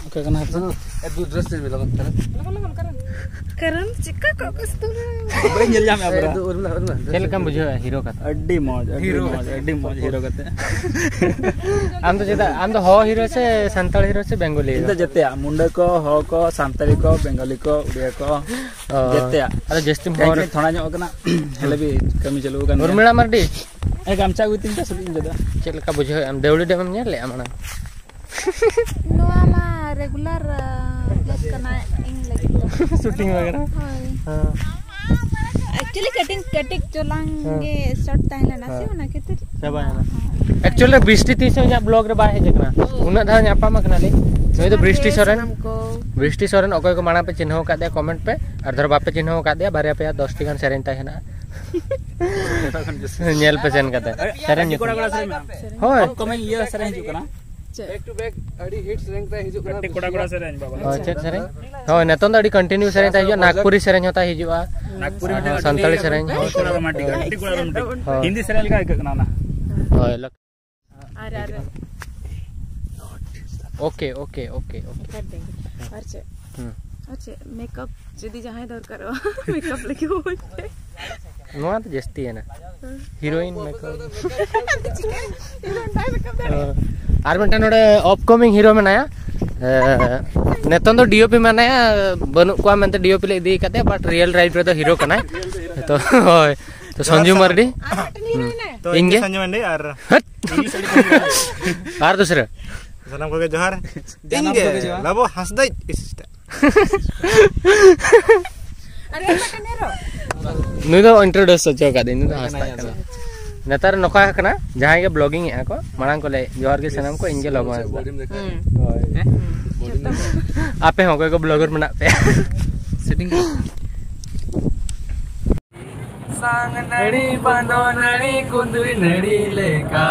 ᱚᱠᱟ ᱠᱟᱱᱟ ᱦᱟᱯᱮ? ᱮ, ᱫᱩ ᱰᱨᱮᱥ ᱪᱮᱧᱡᱽ ᱢᱮ ᱞᱚᱜᱚᱱ ᱛᱟᱨᱟ᱾ ᱞᱚᱜᱚᱱ, ᱞᱚᱜᱚᱱ, ᱠᱟᱨᱚᱱ? ᱠᱟᱨᱚᱱ ᱪᱮᱫᱠᱟ ᱠᱚ ᱠᱚᱥᱛᱩᱨᱟ? ᱵᱟᱹᱧ ᱧᱮᱞ ᱧᱟᱢᱮᱫᱼᱟ ᱮ, ᱯᱩᱨᱟᱹ᱾ ᱫᱩ ᱩᱨᱢᱤᱞᱟ, ᱩᱨᱢᱤᱞᱟ, ᱪᱮᱫ ᱞᱮᱠᱟᱢ ᱵᱩᱡᱷᱟᱹᱣᱟ ᱦᱤᱨᱳ ᱠᱟᱛᱮ? ᱟᱹᱰᱤ ᱢᱚᱡᱽ, ᱟᱹᱰᱤ ᱦᱤᱨᱳ᱾ ᱢᱚᱡᱽ, ᱟᱹᱰᱤ ᱢᱚᱡᱽ ᱦᱤᱨᱳ ᱠᱟᱛᱮ᱾ ᱟᱢ ᱫᱚ ᱪᱮᱫᱟᱜ, ᱟᱢ ᱫᱚ ᱦᱚ ᱦᱤᱨᱳ ᱥᱮ ᱥᱟᱱᱛᱟᱲ ᱦᱤᱨᱳ ᱥᱮ ᱵᱮᱝᱜᱚᱞᱤ ᱤᱧ ᱦᱤᱨᱳ? ᱫᱚ ᱡᱮᱛᱮᱭᱟᱜ, ᱢᱩᱱᱰᱟᱹ ᱠᱚ, ᱦᱚ ᱠᱚ, ᱥᱟᱱᱛᱟᱲᱤ ᱠᱚ, ᱵᱮᱝᱜᱚᱞᱤ ᱠᱚ, ᱩᱲᱤᱭᱟ ᱠᱚ, ᱚ, ᱡᱮᱛᱮᱭᱟᱜ᱾ ᱟᱫᱚ ᱡᱟᱹᱥᱛᱤᱢ ᱦᱚᱲ ᱠᱟᱹᱡ ᱛᱷᱚᱲᱟ ᱧᱚᱜ ᱠᱟᱱᱟ, ᱦᱮᱸ ᱵᱤ, ᱠᱟᱹᱢᱤ ᱪᱟᱹᱞᱩ ᱟᱠᱟᱱ ᱜᱮᱭᱟ᱾ ᱩᱨᱢᱤᱞᱟ ᱢᱟᱨᱰᱤ? ᱮ, ᱜᱟᱢᱪᱷᱟ ᱟᱹᱜᱩᱭ ᱛᱤᱧ ᱯᱮ, ᱥᱩᱫᱩ ᱤᱧ ᱫᱚ᱾ ᱪᱮᱫ ᱞᱮᱠᱟ ᱵᱩᱡᱷᱟᱹᱣ ᱮᱫ ᱟᱢ? ᱫᱮᱣᱲᱤ ᱰᱮᱢ ᱮᱢ ᱧᱮᱞ ᱞᱮᱜᱼᱟ ᱢᱟᱲᱟᱝ? ᱱᱚᱣᱟ ᱢᱟ ᱨᱮᱜᱩᱞᱟᱨ, ᱟ, ᱯᱞᱮᱥ ᱠᱟᱱᱟ ᱤᱧ ᱞᱟᱹᱜᱤᱫ ᱫᱚ᱾ ᱥᱩᱴᱤᱝ ᱵᱟᱜᱮᱨᱟ? ᱦᱳᱭ᱾ ᱦᱮᱸ᱾ ᱮᱠᱪᱩᱭᱮᱞᱤ ᱠᱟᱹᱴᱤᱡ, ᱠᱟᱹᱴᱤᱡ ᱪᱚᱞᱟᱝ ᱦᱮᱸ᱾ ᱜᱮ ᱥᱚᱨᱴ ᱛᱟᱦᱮᱸ ᱞᱮᱱᱟ ᱥᱮ, ᱦᱮᱸ᱾ ᱚᱱᱟ ᱠᱷᱟᱹᱛᱤᱨ᱾ ᱪᱟᱵᱟᱭᱮᱱᱟ᱾ ᱦᱮᱸ᱾ ᱮᱠᱪᱩᱭᱮᱞᱤ ᱵᱨᱤᱥᱴᱤ ᱛᱤᱥ ᱦᱚᱸ ᱤᱧᱟᱹᱜ ᱵᱞᱚᱜ ᱨᱮ ᱵᱟᱭ ᱦᱮᱡ ᱟᱠᱟᱱᱟ᱾ ᱩᱱᱟᱹᱜ ᱫᱷᱟᱣ ᱧᱟᱯᱟᱢ ᱟᱠᱟᱱᱟ ᱞᱤᱧ᱾ ᱱᱩᱭ ᱫᱚ ᱡᱚᱦᱟᱨ ᱵᱨᱤᱥᱴᱤ ᱜᱮ ᱥᱚᱨᱮᱱ᱾ ᱥᱟᱱᱟᱢ ᱠᱚ᱾ ᱵᱨᱤᱥᱴᱤ ᱥᱚᱨᱮᱱ, ᱚᱠᱚᱭ ᱠᱚ ᱢᱟᱲᱟᱝ ᱯᱮ ᱪᱤᱱᱦᱟᱹᱣ ᱟᱠᱟᱫ ᱫᱮᱭᱟ, ᱠᱚᱢᱮᱱᱴ ᱯᱮ᱾ ᱟᱨ ᱫᱷᱚᱨᱚ ᱵᱟᱯᱮ ᱪᱤᱱᱦᱟᱹᱣ ᱟᱠᱟᱫ ᱫᱮᱭᱟ, ᱵᱟᱨᱭᱟ ᱯᱮᱭᱟ ᱫᱚᱥ ᱴᱤ ᱜᱟᱱ ᱥᱮᱨᱮᱧ ᱛᱟᱭ ᱦᱮᱱᱟᱜᱼᱟ᱾ ᱧᱮᱞ ᱯᱮ ᱥᱮᱱ ᱠᱟᱛᱮ᱾ ᱥᱮᱨᱮᱧ ᱠᱚᱲᱟ ᱠᱚᱲᱟ ᱥᱮᱨᱮᱧ ᱢᱮᱱᱟᱜᱼᱟ᱾ ᱦᱳᱭ᱾ ᱟᱯᱠᱚᱢᱤᱝ ᱤᱭᱟᱹ ᱥᱮᱨᱮᱧ ᱦᱤᱡᱩᱜ ᱠᱟᱱᱟ᱾ ᱪᱮᱫ? Back to back ᱟᱹᱰᱤ hit ᱥᱮᱨᱮᱧ ᱛᱟᱭ ᱦᱤᱡᱩᱜ ᱠᱟᱱᱟ᱾ ᱜᱟᱛᱮ ᱠᱚᱲᱟ ᱠᱚᱲᱟ ᱥᱮᱨᱮᱧ ᱵᱟᱵᱟ᱾ ᱦᱳᱭ, ᱪᱮᱫ ᱥᱮᱨᱮᱧ? ᱦᱳᱭ, ᱱᱤᱛᱚᱝ ᱫᱚ ᱟᱹᱰᱤ continue ᱥᱮᱨᱮᱧ ᱛᱟᱭ ᱦᱤᱡᱩᱜᱼᱟ᱾ ᱱᱟᱜᱽᱯᱩᱨᱤ ᱥᱮᱨᱮᱧ ᱦᱚᱸ ᱛᱟᱭ ᱦᱤᱡᱩᱜᱼᱟ᱾ ᱱᱟᱜᱽᱯᱩᱨᱤ ᱢᱤᱫᱴᱮᱱ ᱟᱨ ᱥᱟᱱᱛᱟᱲᱤ ᱥᱮᱨᱮᱧ ᱦᱚᱸ᱾ ᱜᱟᱛᱮ ᱠᱚᱲᱟ ᱨᱳᱢᱟᱱᱴᱤᱠ, ᱜᱟᱛᱮ ᱠᱚᱲᱟ ᱨᱳᱢᱟᱱᱴᱤᱠ᱾ ᱦᱳᱭ᱾ ᱦᱤᱱᱫᱤ ᱥᱮᱨᱮᱧ ᱞᱮᱠᱟ ᱟᱹᱭᱠᱟᱹᱜ ᱠᱟᱱᱟ ᱚᱱᱟ᱾ ᱦᱳᱭ, ᱞᱚ- ᱟᱨ, ᱟᱨ ᱳᱠᱮ, ᱳᱠᱮ, ᱳᱠᱮ, ᱳᱠᱮ᱾ ᱠᱟᱴ ᱫᱮᱝᱜᱮ᱾ ᱟᱨ ᱪᱮᱫ? ᱦᱩᱸ᱾ ᱟᱨ ᱪᱮᱫ ᱢᱮᱠᱟᱯ ᱡᱩᱫᱤ ᱡᱟᱦᱟᱸᱭ ᱫᱚᱨᱠᱟᱨᱚᱜᱼᱟ ᱢᱮᱠᱟᱯ ᱞᱟᱹᱜᱤᱫ ᱦᱚᱸ ᱢᱚᱡᱽ ᱛᱮ᱾ ᱱᱚᱣᱟ ᱫᱚ ᱡᱟᱹᱥᱛᱤᱭᱮᱱᱟ᱾ Heroine makeup. ᱪᱤᱠᱟᱹ? ᱤᱧ ᱫᱚ ᱚᱱᱠᱟᱭ ᱢᱮᱠᱟᱯ ᱫᱟᱲᱮᱭᱟᱜᱼᱟ᱾ ᱟᱨ ᱢᱤᱫᱴᱟᱝ ᱱᱚᱰᱮ ᱟᱯᱠᱚᱢᱤᱝ ᱦᱤᱨᱳ ᱢᱮᱱᱟᱭᱟ᱾ ᱮ, ᱱᱤᱛᱚᱝ ᱫᱚ ᱰᱤᱳᱯᱤ ᱢᱮᱱᱟᱭᱟ, ᱵᱟᱹᱱᱩᱜ ᱠᱚᱣᱟ ᱢᱮᱱᱛᱮ ᱰᱤᱳᱯᱤ ᱞᱮ ᱤᱫᱤ ᱠᱟᱫᱮᱭᱟ, ᱵᱟᱴ ᱨᱤᱭᱮᱞ ᱞᱟᱭᱤᱯᱷ ᱨᱮᱫᱚ ᱦᱤᱨᱳ ᱠᱟᱱᱟᱭ᱾ ᱛᱚ ᱦᱳᱭ, ᱛᱚ ᱥᱚᱧᱡᱩ ᱢᱟᱨᱰᱤ᱾ ᱟᱨ ᱢᱤᱫᱴᱮᱱ ᱦᱤᱨᱳᱭᱤᱱ ᱦᱮᱱᱟᱭᱟ᱾ ᱛᱚ ᱤᱧ ᱤᱧ ᱜᱮ ᱜᱮ? ᱥᱚᱧᱡᱩ ᱢᱟᱱᱰᱤ ᱟᱨ ᱦᱟᱴ! ᱟᱨ ᱫᱩᱥᱨᱟᱹ? ᱥᱟᱱᱟᱢ ᱠᱚᱜᱮ ᱡᱚᱦᱟᱨ᱾ ᱤᱧ ᱜᱮ ᱞᱟᱵᱚ ᱦᱟᱸᱥᱫᱟᱭ ᱮᱥᱤᱥᱴᱟ᱾ ᱟᱨ ᱢᱤᱫᱴᱮᱱ ᱦᱤᱨᱳ᱾ ᱱᱩᱭ ᱫᱚ ᱤᱱᱴᱨᱳᱰᱩᱥ ᱦᱚᱪᱚ ᱟᱠᱟᱫᱤᱧ, ᱱᱩᱭ ᱫᱚ ᱦᱟᱸᱥᱫᱟ ᱠᱟᱱᱟ᱾ ᱱᱮᱛᱟᱨ ᱱᱚᱝᱠᱟ ᱠᱟᱱᱟ, ᱡᱟᱦᱟᱸᱭ ᱜᱮ ᱵᱞᱚᱜᱤᱝ ᱮᱫᱼᱟ ᱠᱚ, ᱢᱟᱲᱟᱝ ᱠᱚ ᱞᱟᱹᱭ ᱡᱚᱦᱟᱨ ᱜᱮ ᱥᱟᱱᱟᱢ ᱠᱚ, ᱤᱧ ᱜᱮ ᱞᱚᱵᱚ ᱦᱟᱸᱥᱫᱟ᱾ ᱦᱳᱭ᱾ ᱟᱯᱮ ᱦᱚᱸ ᱚᱠᱚᱭ ᱠᱚ ᱵᱞᱚᱜᱟᱨ ᱢᱮᱱᱟᱜ ᱯᱮᱭᱟ? ᱥᱟᱝ ᱱᱟᱹᱲᱤ ᱵᱟᱸᱫᱚ ᱱᱟᱹᱲᱤ ᱠᱩᱸᱫᱽᱨᱤ ᱱᱟᱹᱲᱤ ᱞᱮᱠᱟ,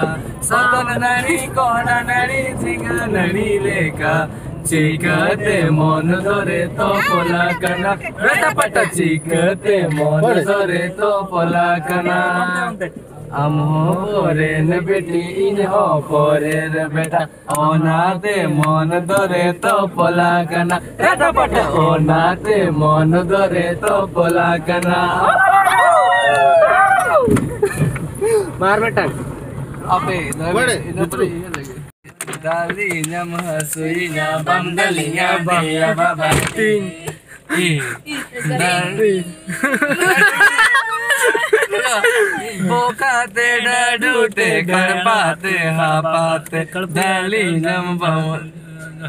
ᱥᱟᱫᱚᱢ ᱱᱟᱹᱲᱤ ᱠᱚᱦᱰᱟ ᱱᱟᱹᱲᱤ ᱡᱷᱤᱸᱜᱟᱹ ᱱᱟᱹᱲᱤ ᱞᱮᱠᱟ, ᱪᱤᱠᱟᱹᱛᱮ ᱢᱚᱱ ᱫᱚᱨᱮ ᱛᱚᱯᱚᱞ ᱟᱠᱟᱱᱟ? ᱨᱟᱴᱟ ᱯᱟᱴᱟ ᱪᱤᱠᱟᱹᱛᱮ ᱢᱚᱱ ᱫᱚᱨᱮ ᱛᱚᱯᱚᱞ ᱟᱠᱟᱱᱟ? ᱟᱢ ᱦᱚᱸ ᱯᱚᱨᱮᱱ ᱵᱤᱴᱤ, ᱤᱧ ᱦᱚᱸ ᱯᱚᱨᱮᱱ ᱵᱮᱴᱟ, ᱚᱱᱟᱛᱮ ᱢᱚᱱ ᱫᱚᱨᱮ ᱛᱚᱯᱚᱞ ᱟᱠᱟᱱᱟ᱾ ᱨᱟᱴᱟ ᱯᱟᱴᱟ, ᱚᱱᱟᱛᱮ ᱢᱚᱱ ᱫᱚᱨᱮ ᱛᱚᱯᱚᱞ ᱟᱠᱟᱱᱟ᱾ ᱢᱟᱨ ᱢᱤᱫᱴᱟᱝ᱾ ᱟᱯᱮ ᱫᱟᱞᱤᱧᱟᱢ ᱦᱟᱹᱥᱩᱭᱤᱧᱟ, ᱵᱟᱢ ᱫᱟᱞᱤᱧᱟ ᱫᱮᱭᱟ ᱵᱟᱵᱟ ᱛᱤᱧ᱾ ᱤᱧ ᱫᱟᱞᱤᱧ ᱵᱚᱠᱟᱛᱮ ᱰᱟᱰᱩᱛᱮ ᱠᱟᱲᱯᱟᱛᱮ ᱦᱟᱯᱟᱛᱮ ᱫᱟᱞᱤᱧᱟᱢ ᱵᱟᱢ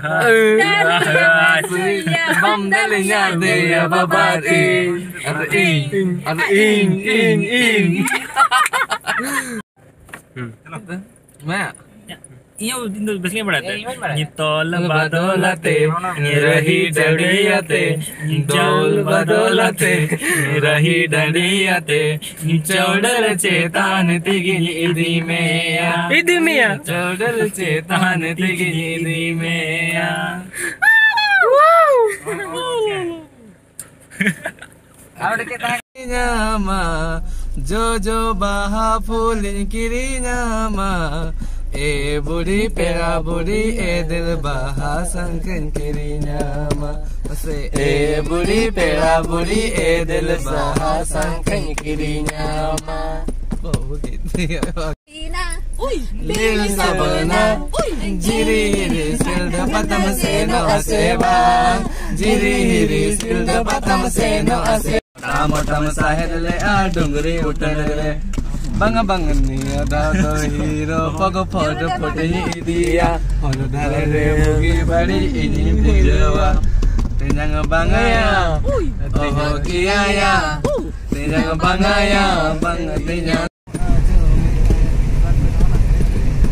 ᱦᱟᱹᱥᱩᱭᱤᱧᱟ, ᱵᱟᱢ ᱫᱟᱞᱤᱧᱟ ᱫᱮᱭᱟ ᱵᱟᱵᱟ ᱛᱤᱧ᱾ ᱟᱨ ᱤᱧ, ᱟᱨ ᱤᱧ, ᱤᱧ, ᱤᱧ᱾ ᱢᱟ᱾ ᱤᱧ ᱦᱚᱸ ᱤᱧ ᱫᱚ ᱵᱮᱥ ᱜᱮᱧ ᱵᱟᱲᱟᱭ ᱛᱮ᱾ ᱤᱧ ᱦᱚᱸᱧ ᱵᱟᱲᱟᱭᱟ᱾ ᱧᱤᱛᱚᱞ ᱵᱟᱫᱚᱞ ᱟᱛᱮ, ᱨᱟᱹᱦᱤ ᱰᱟᱹᱰᱤ ᱟᱛᱮ, ᱫᱚᱞ ᱵᱟᱫᱚᱞ ᱟᱛᱮ, ᱨᱟᱹᱦᱤ ᱰᱟᱹᱰᱤ ᱟᱛᱮ, ᱪᱚᱰᱚᱞ ᱪᱮᱛᱟᱱ ᱛᱮᱜᱮᱧ ᱤᱫᱤ ᱢᱮᱭᱟ᱾ ᱤᱫᱤ ᱢᱮᱭᱟ᱾ ᱪᱚᱰᱚᱞ ᱪᱮᱛᱟᱱ ᱛᱮᱜᱮᱧ ᱤᱫᱤ ᱢᱮᱭᱟ᱾ ᱧᱟᱢᱟ, ᱡᱚᱡᱚ ᱵᱟᱦᱟ ᱯᱷᱩᱞᱤᱧ ᱠᱤᱨᱤᱧᱟᱢᱟ, ᱮ ᱵᱩᱲᱦᱤ ᱯᱮᱲᱟ ᱵᱩᱲᱦᱤ, ᱮ ᱫᱮᱞ ᱵᱟᱦᱟ ᱥᱟᱝᱠᱷᱟᱧ ᱠᱤᱨᱤᱧᱟᱢᱟ᱾ ᱢᱟᱥᱮ, ᱮ ᱵᱩᱲᱦᱤ ᱯᱮᱲᱟ ᱵᱩᱲᱦᱤ, ᱮ ᱫᱮᱞ ᱵᱟᱦᱟ ᱥᱟᱝᱠᱷᱟᱧ ᱠᱤᱨᱤᱧᱟᱢᱟ᱾ ᱵᱟᱹᱵᱩ ᱜᱤᱫᱽᱨᱟᱹ᱾ ᱞᱤᱞ ᱥᱟᱵᱚᱱᱟ, ᱡᱤᱨᱤ ᱦᱤᱨᱤ, ᱥᱤᱞᱫᱟᱹ ᱯᱟᱛᱟᱢ ᱥᱮᱱᱚᱜᱼᱟ ᱥᱮ ᱵᱟᱝ? ᱡᱤᱨᱤ ᱦᱤᱨᱤ, ᱥᱤᱞᱫᱟᱹ ᱯᱟᱛᱟᱢ ᱥᱮᱱᱚᱜᱼᱟ ᱥᱮ ᱵᱟᱝ? ᱢᱚᱴᱟᱢ ᱥᱟᱦᱮᱫ ᱞᱮᱜᱼᱟ ᱰᱩᱝᱨᱤ ᱩᱴᱟᱹᱱ ᱨᱮ᱾ ᱵᱟᱝᱟ ᱵᱟᱝᱟ, ᱱᱤᱭᱟᱹ ᱫᱷᱟᱣ ᱫᱚ ᱦᱤᱨᱳ ᱯᱚᱜᱚ ᱯᱷᱚᱴ ᱯᱷᱚᱴᱤᱧ ᱤᱫᱤᱭᱟ᱾ ᱦᱚᱨ ᱫᱷᱟᱨᱮ ᱨᱮ ᱵᱩᱜᱤ ᱵᱟᱹᱲᱤᱡ ᱤᱧᱤᱧ ᱵᱩᱡᱷᱟᱹᱣᱟ᱾ ᱛᱮᱧᱟᱝ ᱵᱟᱝᱟᱭᱟ, ᱚᱦᱚ ᱠᱮᱭᱟᱭᱟ᱾ ᱛᱮᱧᱟᱝ ᱵᱟᱝᱟᱭᱟ, ᱵᱟᱝ ᱛᱮᱧᱟᱝ᱾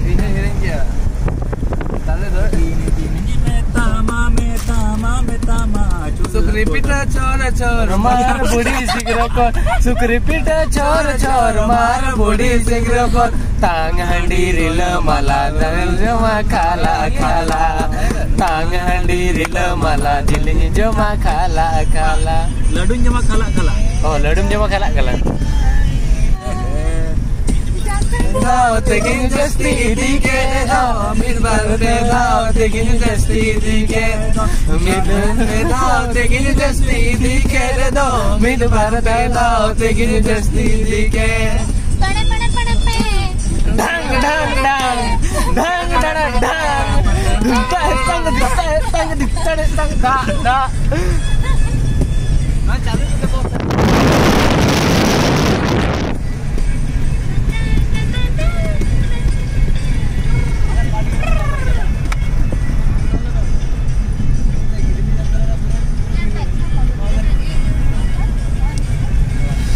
ᱤᱧ ᱦᱚᱸᱧ ᱦᱤᱲᱤᱧ ᱠᱮᱜᱼᱟ᱾ ᱛᱟᱦᱞᱮ ᱫᱚ ᱢᱮᱛᱟᱢᱟ, ᱢᱮᱛᱟᱢᱟ, ᱢᱮᱛᱟᱢᱟ, ᱥᱩᱠᱨᱤ ᱯᱤᱴᱷᱟᱹ ᱪᱚᱨ ᱪᱚᱨ, ᱢᱟᱨ ᱵᱩᱰᱷᱤ ᱥᱤᱜᱨᱚ ᱠᱚ, ᱥᱩᱠᱨᱤ ᱯᱤᱴᱷᱟᱹ ᱪᱚᱨ ᱪᱚᱨ, ᱢᱟᱨ ᱵᱩᱰᱷᱤ ᱥᱤᱜᱨᱚ ᱠᱚ, ᱛᱟᱝ ᱦᱟᱺᱰᱤ ᱨᱤᱞᱟᱹ ᱢᱟᱞᱟ, ᱫᱟᱹᱞ ᱡᱚᱢᱟ ᱠᱷᱟᱞᱟ ᱠᱷᱟᱞᱟ, ᱛᱟᱝ ᱦᱟᱺᱰᱤ ᱨᱤᱞᱟᱹ ᱢᱟᱞᱟ, ᱡᱤᱞᱤᱧ ᱡᱚᱢᱟ ᱠᱷᱟᱞᱟ ᱠᱷᱟᱞᱟ᱾ ᱞᱟᱹᱰᱩᱧ ᱡᱚᱢᱟ ᱠᱷᱟᱞᱟ ᱠᱷᱟᱞᱟ᱾ ᱚ, ᱞᱟᱹᱰᱩᱢ ᱡᱚᱢᱟ ᱠᱷᱟᱞᱟ ᱠᱷᱟᱞᱟ᱾ ᱫᱷᱟᱣ ᱛᱮᱜᱮᱧ ᱡᱟᱹᱥᱛᱤ ᱤᱫᱤ ᱠᱮᱫ ᱫᱚ, ᱢᱤᱫ ᱵᱟᱨ ᱯᱮ ᱫᱷᱟᱣ ᱛᱮᱜᱮᱧ ᱡᱟᱹᱥᱛᱤ ᱤᱫᱤ ᱠᱮᱫ ᱫᱚ, ᱢᱤᱫ ᱵᱟᱨ ᱯᱮ ᱫᱷᱟᱣ ᱛᱮᱜᱮᱧ ᱡᱟᱹᱥᱛᱤ ᱤᱫᱤ ᱠᱮᱫ ᱫᱚ, ᱢᱤᱫ ᱵᱟᱨ ᱯᱮ ᱫᱷᱟᱣ ᱛᱮᱜᱮᱧ ᱡᱟᱹᱥᱛᱤ ᱤᱫᱤ ᱠᱮᱫ᱾ ᱯᱟᱲᱮ, ᱯᱟᱲᱮ, ᱯᱟᱲᱮ, ᱯᱮ᱾ ᱰᱷᱟᱝ, ᱰᱷᱟᱝ, ᱰᱷᱟᱝ᱾ ᱰᱷᱟᱝ, ᱰᱷᱟᱝ, ᱰᱷᱟᱝ᱾ ᱫᱷᱩᱢᱛᱟ ᱦᱮᱛᱟᱝ, ᱫᱷᱩᱢᱛᱟ ᱦᱮᱛᱟᱝ, ᱫᱷᱩᱢᱛᱟ ᱦᱮᱛᱟᱝ, ᱫᱟᱜ, ᱫᱟᱜ᱾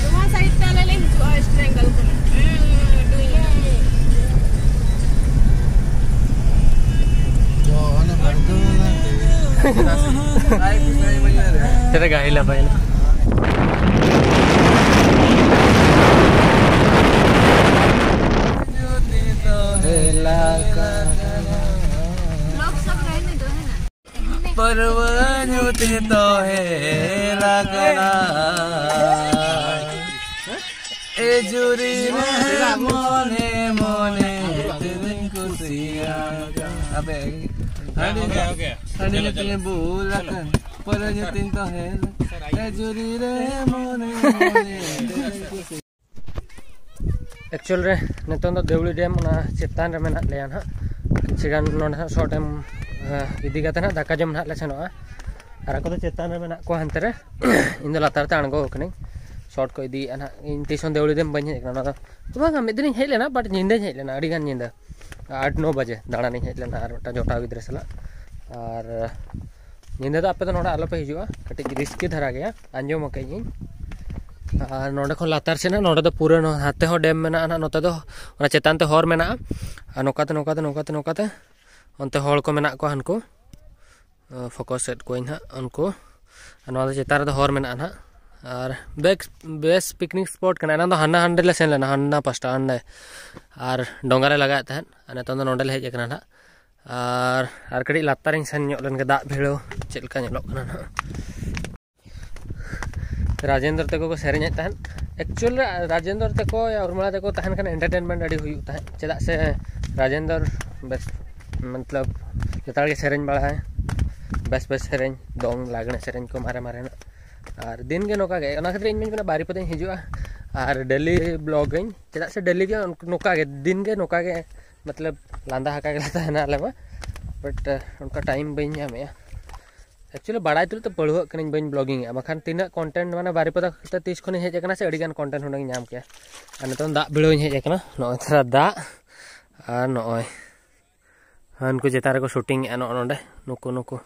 ᱱᱚᱣᱟ side ᱛᱮ ᱟᱞᱮ ᱞᱮ ᱦᱤᱡᱩᱜᱼᱟ, West Bengal ᱠᱷᱚᱱᱟᱜ᱾ ᱪᱮᱫ ᱞᱮᱠᱟ ᱦᱤᱞᱟ ᱯᱟᱭᱞᱟ? Vlog सब रहने दो, है ना? ᱯᱟᱹᱨᱣᱟᱹ ᱧᱩ ᱛᱮ ᱛᱚ ᱦᱮᱞᱟ ᱠᱟᱱᱟ᱾ ᱮ ᱡᱩᱨᱤ ᱨᱮ ᱢᱚᱱᱮ ᱢᱚᱱᱮ ᱛᱮᱨᱮᱧ ᱠᱚ ᱦᱟᱺᱰᱤ ᱦᱟᱺᱰᱤ ᱧᱩᱛᱩᱢ ᱵᱩᱞ ᱟᱠᱟᱱ, ᱯᱟᱹᱣᱨᱟᱹ ᱧᱩᱛᱩᱢ ᱛᱟᱦᱮᱸ ᱞᱮᱱ, ᱮ ᱡᱩᱨᱤ ᱨᱮ ᱢᱚᱱᱮ ᱢᱚᱱᱮ᱾ ᱮᱠᱪᱩᱭᱮᱞ ᱨᱮ ᱱᱤᱛᱚᱝ ᱫᱚ ᱫᱮᱣᱲᱤ ᱰᱮᱢ ᱚᱱᱟ ᱪᱮᱛᱟᱱ ᱨᱮ ᱢᱮᱱᱟᱜ ᱞᱮᱭᱟ ᱱᱟᱦᱟᱜ᱾ ᱠᱤᱪᱷᱩ ᱜᱟᱱ ᱱᱚᱰᱮ ᱦᱟᱸᱜ ᱥᱚᱴ ᱮᱢ, ᱤᱫᱤ ᱠᱟᱛᱮ ᱱᱟᱦᱟᱜ ᱫᱟᱠᱟ ᱡᱚᱢ ᱱᱟᱦᱟᱜ ᱞᱮ ᱥᱮᱱᱚᱜᱼᱟ᱾ ᱟᱨ ᱟᱠᱚ ᱫᱚ ᱪᱮᱛᱟᱱ ᱨᱮ ᱢᱮᱱᱟᱜ ᱠᱚᱣᱟ ᱦᱟᱱᱛᱮ ᱨᱮ᱾ ᱤᱧ ᱫᱚ ᱞᱟᱛᱟᱨ ᱛᱮ ᱟᱬᱜᱚ ᱟᱠᱟᱱᱟᱹᱧ᱾ ᱥᱚᱴ ᱠᱚ ᱤᱫᱤᱭᱮᱫᱼᱟ ᱱᱟᱦᱟᱜ᱾ ᱤᱧ ᱛᱤᱥ ᱦᱚᱸ ᱫᱮᱣᱲᱤ ᱰᱮᱢ ᱵᱟᱹᱧ ᱦᱮᱡ ᱟᱠᱟᱱᱟ᱾ ᱚᱱᱟ ᱫᱚ ᱵᱟᱝᱟ, ᱢᱤᱫ ᱫᱤᱱᱤᱧ ᱦᱮᱡ ᱞᱮᱱᱟ, but ᱧᱤᱫᱟᱹᱧ ᱦᱮᱡ ᱞᱮᱱᱟ, ᱟᱹᱰᱤ ᱜᱟᱱ ᱧᱤᱫᱟᱹ᱾ ᱟᱴ ᱱᱚ ᱵᱟᱡᱮ ᱫᱟᱬᱟᱱᱤᱧ ᱦᱮᱡ ᱞᱮᱱᱟ ᱟᱨ ᱢᱤᱫᱴᱟᱝ ᱡᱚᱴᱟᱣ ᱜᱤᱫᱽᱨᱟᱹ ᱥᱟᱞᱟᱜ᱾ ᱟᱨ ᱧᱤᱫᱟᱹ ᱫᱚ ᱟᱯᱮ ᱫᱚ ᱱᱚᱰᱮ ᱟᱞᱚᱯᱮ ᱦᱤᱡᱩᱜᱼᱟ, ᱠᱟᱹᱴᱤᱡ ᱨᱤᱥᱠᱤ ᱫᱷᱟᱨᱟ ᱜᱮᱭᱟ, ᱟᱸᱡᱚᱢ ᱟᱠᱟᱫ ᱟᱹᱧ᱾ ᱟᱨ ᱱᱚᱰᱮ ᱠᱷᱚᱱ ᱞᱟᱛᱟᱨ ᱥᱮᱫ ᱦᱟᱸᱜ, ᱱᱚᱰᱮ ᱫᱚ ᱯᱩᱨᱟᱹ ᱱᱚᱣᱟ ᱦᱟᱱᱛᱮ ᱦᱚᱸ ᱰᱮᱢ ᱢᱮᱱᱟᱜᱼᱟ ᱱᱟᱦᱟᱜ, ᱱᱚᱛᱮ ᱫᱚ ᱚᱱᱟ ᱪᱮᱛᱟᱱ ᱛᱮ ᱦᱚᱨ ᱢᱮᱱᱟᱜᱼᱟ᱾ ᱟᱨ ᱱᱚᱝᱠᱟ ᱛᱮ, ᱱᱚᱝᱠᱟ ᱛᱮ, ᱱᱚᱝᱠᱟ ᱛᱮ, ᱱᱚᱝᱠᱟ ᱛᱮ ᱚᱱᱛᱮ ᱦᱚᱲ ᱠᱚ ᱢᱮᱱᱟᱜ ᱠᱚᱣᱟ, ᱦᱟᱱᱠᱩ ᱯᱷᱳᱠᱟᱥ ᱮᱫ ᱠᱚᱣᱟᱧ ᱦᱟᱸᱜ ᱩᱱᱠᱩ᱾ ᱟᱨ ᱱᱚᱣᱟ ᱫᱚ ᱪᱮᱛᱟᱱ ᱨᱮᱫᱚ ᱦᱚᱨ ᱢᱮᱱᱟᱜᱼᱟ ᱱᱟᱦᱟᱜ᱾ ᱟᱨ ᱵᱮᱥ, ᱵᱮᱥ ᱯᱤᱠᱱᱤᱠ ᱥᱯᱚᱴ ᱠᱟᱱᱟ᱾ ᱮᱱᱟᱝ ᱫᱚ ᱦᱟᱱᱟ ᱦᱟᱸᱰᱮ ᱞᱮ ᱥᱮᱱ ᱞᱮᱱᱟ, ᱦᱟᱱᱟ ᱯᱟᱥᱴᱟ ᱦᱟᱸᱰᱮ, ᱟᱨ ᱰᱚᱸᱜᱟ ᱞᱮ ᱞᱟᱜᱟᱭᱮᱫ ᱛᱟᱦᱮᱸᱫ᱾ ᱟᱨ ᱱᱤᱛᱚᱝ ᱫᱚ ᱱᱚᱸᱰᱮ ᱞᱮ ᱦᱮᱡ ᱟᱠᱟᱱᱟ ᱱᱟᱦᱟᱜ᱾ ᱟᱨ ᱟᱨ ᱠᱟᱹᱴᱤᱡ ᱞᱟᱛᱟᱨᱤᱧ ᱥᱮᱱ ᱧᱚᱜ ᱞᱮᱱ ᱜᱮ, ᱫᱟᱜ ᱵᱷᱤᱲᱟᱹᱣ ᱪᱮᱫ ᱞᱮᱠᱟ ᱧᱮᱞᱚᱜ ᱠᱟᱱᱟ ᱱᱟᱦᱟᱜ᱾ ᱨᱟᱡᱮᱱᱫᱨ ᱛᱟᱠᱚ ᱠᱚ ᱥᱮᱨᱮᱧᱮᱫ ᱛᱟᱦᱮᱸᱫ᱾ ᱮᱠᱪᱩᱭᱮᱞ ᱨᱮ ᱨᱟᱡᱮᱱᱫᱨ ᱛᱟᱠᱚ ᱭᱟ ᱩᱨᱢᱤᱞᱟ ᱛᱟᱠᱚ ᱛᱟᱦᱮᱱ ᱠᱷᱟᱱ ᱮᱱᱴᱟᱨᱴᱮᱱᱢᱮᱱᱴ ᱟᱹᱰᱤ ᱦᱩᱭᱩᱜ ᱛᱟᱦᱮᱸᱫ, ᱪᱮᱫᱟᱜ ᱥᱮ ᱨᱟᱡᱮᱱᱫᱨ ᱵᱮᱥ, ᱢᱚᱛᱞᱚᱵ, ᱡᱚᱛᱚ ᱦᱚᱲ ᱜᱮ ᱥᱮᱨᱮᱧ ᱵᱟᱲᱟᱭ, ᱵᱮᱥ ᱵᱮᱥ ᱥᱮᱨᱮᱧ, ᱫᱚᱝ ᱞᱟᱜᱽᱬᱮ ᱥᱮᱨᱮᱧ ᱠᱚ ᱢᱟᱨᱮ ᱢᱟᱨᱮᱱᱟᱜ᱾ ᱟᱨ ᱫᱤᱱ ᱜᱮ ᱱᱚᱝᱠᱟ ᱜᱮ, ᱚᱱᱟ ᱠᱷᱟᱹᱛᱤᱨ ᱤᱧ ᱢᱮᱱ ᱠᱟᱱᱟ ᱵᱟᱨᱤᱯᱟᱫᱟᱧ ᱦᱤᱡᱩᱜᱼᱟ ᱟᱨ ᱰᱮᱞᱤ ᱵᱞᱚᱜᱟᱹᱧ, ᱪᱮᱫᱟᱜ ᱥᱮ ᱰᱮᱞᱤ ᱜᱮ ᱱᱚᱝᱠᱟ ᱜᱮ, ᱫᱤᱱ ᱜᱮ ᱱᱚᱝᱠᱟ ᱜᱮ, ᱢᱚᱛᱞᱚᱵ, ᱞᱟᱸᱫᱟ ᱦᱟᱠᱟ ᱜᱮᱞᱮ ᱛᱟᱦᱮᱱᱟ ᱟᱞᱮ ᱢᱟ᱾ ᱵᱟᱴ ᱚᱱᱠᱟ ᱴᱟᱭᱤᱢ ᱵᱟᱹᱧ ᱧᱟᱢᱮᱜᱼᱟ᱾ ᱮᱠᱪᱩᱭᱮᱞᱤ ᱵᱟᱲᱟᱭ ᱛᱩᱞᱩᱡ ᱛᱮ ᱯᱟᱹᱲᱦᱟᱹᱜ ᱠᱟᱹᱱᱟᱹᱧ, ᱵᱟᱹᱧ ᱵᱞᱚᱜᱤᱝ ᱮᱜᱼᱟ, ᱵᱟᱠᱷᱟᱱ ᱛᱤᱱᱟᱹᱜ ᱠᱚᱱᱴᱮᱱᱴ, ᱢᱟᱱᱮ ᱵᱟᱨᱤᱯᱟᱫᱟ ᱛᱮ ᱛᱤᱥ ᱠᱷᱚᱱᱤᱧ ᱦᱮᱡ ᱟᱠᱟᱱᱟ ᱥᱮ, ᱟᱹᱰᱤ ᱜᱟᱱ ᱠᱚᱱᱴᱮᱱᱴ ᱦᱩᱱᱟᱹᱝ ᱧᱟᱢ ᱠᱮᱭᱟ᱾ ᱟᱨ ᱱᱤᱛᱚᱝ ᱫᱟᱜ ᱵᱷᱤᱲᱟᱹᱣ ᱤᱧ ᱦᱮᱡ ᱟᱠᱟᱱᱟ, ᱱᱚᱜᱼᱚᱭ ᱛᱷᱚᱲᱟ ᱫᱟᱜ᱾ ᱟᱨ ᱱᱚᱜᱼᱚᱭ ᱦᱟᱱᱠᱩ ᱪᱮᱛᱟᱱ ᱨᱮᱠᱚ ᱥᱩᱴᱤᱝ ᱮᱜᱼᱟ, ᱱᱚᱜᱼᱚ ᱱᱚᱰᱮ ᱱᱩᱠᱩ ᱱᱩᱠᱩ᱾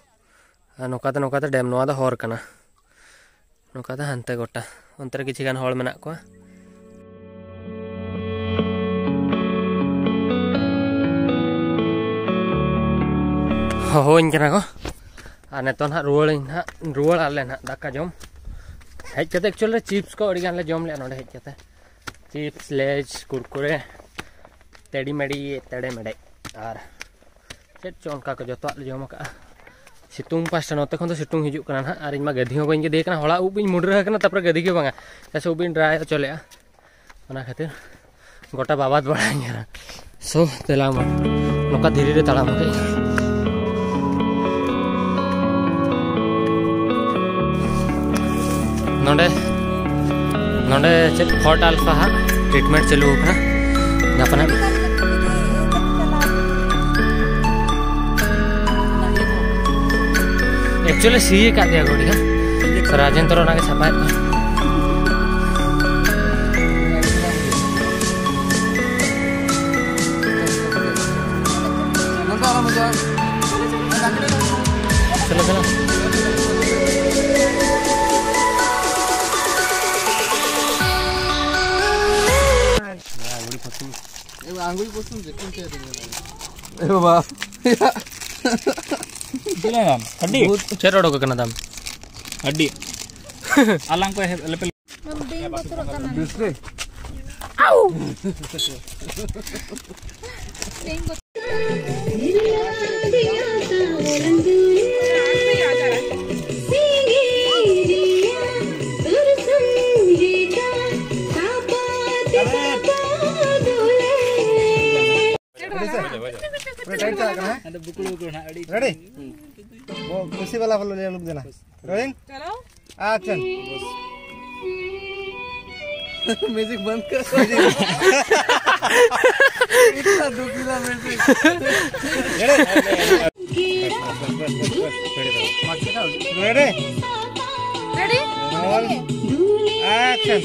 ᱟᱨ ᱱᱚᱝᱠᱟ ᱛᱮ, ᱱᱚᱝᱠᱟ ᱛᱮ ᱰᱮᱢ, ᱱᱚᱣᱟ ᱫᱚ ᱦᱚᱨ ᱠᱟᱱᱟ᱾ ᱱᱚᱝᱠᱟ ᱛᱮ ᱦᱟᱱᱛᱮ ᱜᱚᱴᱟ, ᱚᱱᱛᱮ ᱨᱮ ᱠᱤᱪᱷᱩ ᱜᱟᱱ ᱦᱚᱲ ᱢᱮᱱᱟᱜ ᱠᱚᱣᱟ᱾ ᱦᱚᱦᱚᱧ ᱠᱟᱱᱟ ᱠᱚ᱾ ᱟᱨ ᱱᱤᱛᱚᱜ ᱱᱟᱦᱟᱜ ᱨᱩᱣᱟᱹᱲᱟᱹᱧ ᱱᱟᱦᱟᱜ, ᱨᱩᱣᱟᱹᱲ ᱟᱞᱮ ᱱᱟᱦᱟᱜ ᱫᱟᱠᱟ ᱡᱚᱢ᱾ ᱦᱮᱡ ᱠᱟᱛᱮ ᱮᱠᱪᱩᱭᱮᱞ ᱨᱮ ᱪᱤᱯᱥ ᱠᱚ ᱟᱹᱰᱤ ᱜᱟᱱ ᱞᱮ ᱡᱚᱢ ᱞᱮᱜᱼᱟ ᱱᱚᱰᱮ ᱦᱮᱡ ᱠᱟᱛᱮ᱾ ᱪᱤᱯᱥ, ᱞᱮᱡᱽ, ᱠᱩᱨᱠᱩᱨᱮ, ᱛᱮᱲᱤ ᱢᱮᱲᱤ, ᱛᱮᱲᱮ ᱢᱮᱲᱮ᱾ ᱟᱨ ᱪᱮᱫ ᱪᱚ ᱚᱱᱠᱟ ᱠᱚ ᱡᱚᱛᱚᱣᱟᱜ ᱞᱮ ᱡᱚᱢ ᱟᱠᱟᱜᱼᱟ᱾ ᱥᱤᱛᱩᱝ ᱯᱟᱥᱴᱟ ᱱᱚᱛᱮ ᱠᱷᱚᱱ ᱫᱚ ᱥᱤᱛᱩᱝ ᱦᱤᱡᱩᱜ ᱠᱟᱱᱟ ᱱᱟᱦᱟᱜ, ᱟᱨ ᱤᱧ ᱢᱟ ᱜᱟᱹᱫᱷᱤ ᱦᱚᱸ ᱵᱟᱹᱧ ᱜᱟᱹᱫᱷᱤ ᱟᱠᱟᱱᱟ, ᱦᱚᱲᱟᱜ ᱩᱵ ᱤᱧ ᱢᱩᱰᱨᱟᱹ ᱟᱠᱟᱱᱟ, ᱛᱟᱨᱯᱚᱨᱮ ᱜᱟᱹᱫᱷᱤ ᱜᱮ ᱵᱟᱝᱟ, ᱪᱮᱫᱟᱜ ᱥᱮ ᱩᱵ ᱤᱧ ᱰᱨᱟᱭ ᱦᱚᱪᱚ ᱞᱮᱜᱼᱟ, ᱚᱱᱟ ᱠᱷᱟᱹᱛᱤᱨ ᱜᱚᱴᱟ ᱵᱟᱵᱟᱫ ᱵᱟᱲᱟᱧ ᱠᱟᱱᱟ᱾ ᱥᱳ ᱫᱮᱞᱟ ᱢᱟ ᱱᱚᱝᱠᱟ ᱫᱷᱤᱨᱤ ᱨᱮ ᱛᱟᱲᱟᱢ ᱠᱟᱜ ᱤᱧ᱾ ᱱᱚᱰᱮ ᱱᱚᱰᱮ ᱪᱮᱫ ᱯᱷᱚᱨᱴ ᱟᱞᱯᱷᱟ ᱦᱟᱸᱜ ᱴᱨᱤᱴᱢᱮᱱᱴ ᱪᱟᱹᱞᱩ ᱟᱠᱟᱱᱟ᱾ ᱜᱟᱯᱟ ᱱᱟᱜ ᱮᱠᱪᱩᱭᱮᱞᱤ ᱥᱤ ᱟᱠᱟᱫ ᱜᱮᱭᱟ ᱜᱟᱹᱰᱤ ᱦᱟᱸᱜ᱾ ᱨᱟᱡᱮᱱᱫᱨᱚ ᱚᱱᱟᱜᱮ ᱥᱟᱯᱷᱟᱭᱮᱫ ᱠᱚᱣᱟ᱾ ᱪᱚᱞᱚ ᱪᱚᱞᱚ᱾ ᱟᱝᱜᱩᱞ ᱯᱚᱥᱩᱢ ᱪᱮᱫ ᱮᱢ ᱪᱮᱫ ᱮ ᱵᱟᱵᱟ᱾ ᱪᱮᱫ ᱞᱟᱹᱭ ᱫᱟᱢ? ᱟᱹᱰᱤ ᱪᱮᱫ ᱚᱰᱚᱠ ᱟᱠᱟᱱᱟ ᱫᱟᱢ? ᱟᱹᱰᱤ ᱟᱞᱟᱝ ᱠᱚ ᱞᱮᱯᱮᱞ᱾ ᱵᱤᱧ ᱵᱚᱛᱚᱨᱚᱜ ᱠᱟᱱᱟ᱾ ᱵᱮᱥ ᱨᱮ? ᱵᱤᱧ ᱵᱚᱛᱚᱨ᱾ ᱯᱩᱨᱟᱹ ᱴᱟᱭᱤᱴ ᱪᱟᱞᱟᱜ ᱠᱟᱱᱟ, ᱦᱮᱸ? ᱨᱮᱰᱤ? ᱵᱚ-, ᱠᱩᱥᱤ ᱵᱟᱞᱟ ᱵᱚᱞᱚ ᱞᱟᱹᱭ ᱞᱩᱠ ᱫᱮᱱᱟ᱾ ᱨᱳᱞᱤᱝ? ᱪᱚᱞᱚ᱾ ᱮᱠᱥᱚᱱ᱾ ᱢᱤᱣᱡᱤᱠ ᱵᱚᱱᱫ ᱠᱚᱨ᱾ ᱤᱛᱱᱟ ᱫᱩᱠᱷ ᱢᱤᱞᱟ music. Ready? Ready? Roll. Action.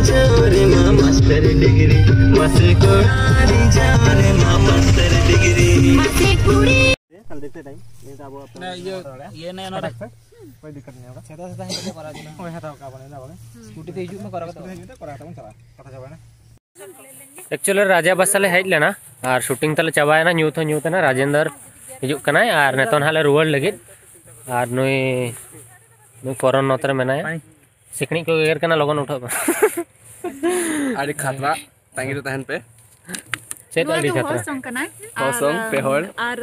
ᱡᱟᱣᱨᱮ ᱢᱟ ᱢᱟᱥᱴᱟᱨ ᱰᱤᱜᱽᱨᱤ, ᱢᱟᱥᱮ ᱠᱚᱲᱟ ᱨᱮ ᱡᱟᱣᱨᱮ ᱢᱟ ᱢᱟᱥᱴᱟᱨ ᱰᱤᱜᱽᱨᱤ᱾ ᱢᱟᱥᱮ ᱠᱩᱲᱤ᱾ ᱛᱟᱦᱞᱮ ᱫᱮᱠᱷᱛᱮ ᱴᱟᱭᱤᱢ, ᱱᱤᱭᱟᱹ ᱫᱚ ᱟᱵᱚ ᱚᱱᱟ ᱤᱭᱟᱹ, ᱤᱭᱟᱹ ᱱᱮ ᱱᱚᱰᱮ᱾ ᱠᱚᱭ ᱫᱤᱠᱠᱟᱛ ᱱᱮ ᱚᱰᱮ᱾ ᱥᱮᱫᱟ ᱥᱮᱫᱟ ᱦᱮᱡ ᱠᱟᱛᱮ ᱠᱚᱨᱟᱣ ᱦᱩᱭᱩᱜᱼᱟ᱾ ᱦᱳᱭ, ᱦᱟᱛᱟᱣ ᱠᱟᱜ ᱵᱚᱱ, ᱦᱟᱛᱟᱣ ᱠᱟᱜ ᱵᱚᱱ᱾ ᱥᱠᱩᱴᱤ ᱛᱮ ᱦᱤᱡᱩᱜ ᱢᱮ, ᱠᱚᱨᱟᱣ ᱠᱟᱛᱮ᱾ ᱥᱠᱩᱴᱤ ᱛᱮ ᱦᱤᱡᱩᱜ ᱢᱮ, ᱠᱚᱨᱟᱣ ᱠᱟᱛᱮ ᱵᱚᱱ ᱪᱟᱞᱟᱜᱼᱟ᱾ ᱠᱟᱛᱷᱟ ᱪᱟᱵᱟᱭᱱᱟ᱾ ᱮᱠᱪᱩᱭᱮᱞᱤ ᱨᱟᱡᱟ ᱵᱟᱥᱟ ᱞᱮ ᱦᱮᱡ ᱞᱮᱱᱟ ᱟᱨ ᱥᱩᱴᱤᱝ ᱛᱟᱞᱮ ᱪᱟᱵᱟᱭᱮᱱᱟ, ᱧᱩᱛ ᱦᱚᱸ ᱧᱩᱛ ᱮᱱᱟ᱾ ᱨᱟᱡᱮᱱᱫᱚᱨ ᱦᱤᱡᱩᱜ ᱠᱟᱱᱟᱭ ᱟᱨ ᱱᱤᱛᱚᱜ ᱱᱟᱦᱟᱜ ᱞᱮ ᱨᱩᱣᱟᱹᱲ ᱞᱟᱹᱜᱤᱫ᱾ ᱟᱨ ᱱᱩᱭ, ᱱᱩᱭ ᱯᱚᱨᱚᱱ ᱱᱚᱛᱮ ᱨᱮ ᱢᱮᱱᱟᱭᱟ᱾ ᱥᱤᱠᱲᱤᱡ ᱠᱚ ᱜᱮᱜᱮᱨ ᱠᱟᱱᱟ, ᱞᱚᱜᱚᱱ ᱩᱴᱷᱟᱹᱜ ᱢᱮ᱾ ᱟᱹᱰᱤ ᱠᱷᱟᱛᱨᱟ, ᱛᱟᱺᱜᱤ ᱨᱮ ᱛᱟᱦᱮᱱ ᱯᱮ᱾ ᱪᱮᱫ ᱱᱚᱣᱟ ᱟᱹᱰᱤ ᱫᱚ ᱠᱷᱟᱛᱨᱟ? ᱦᱚᱲ ᱥᱚᱝ ᱠᱟᱱᱟᱭ᱾ ᱪᱮᱫ ᱟᱨ, ᱥᱚᱝ? ᱯᱮ ᱦᱚᱲ᱾ ᱟᱨ,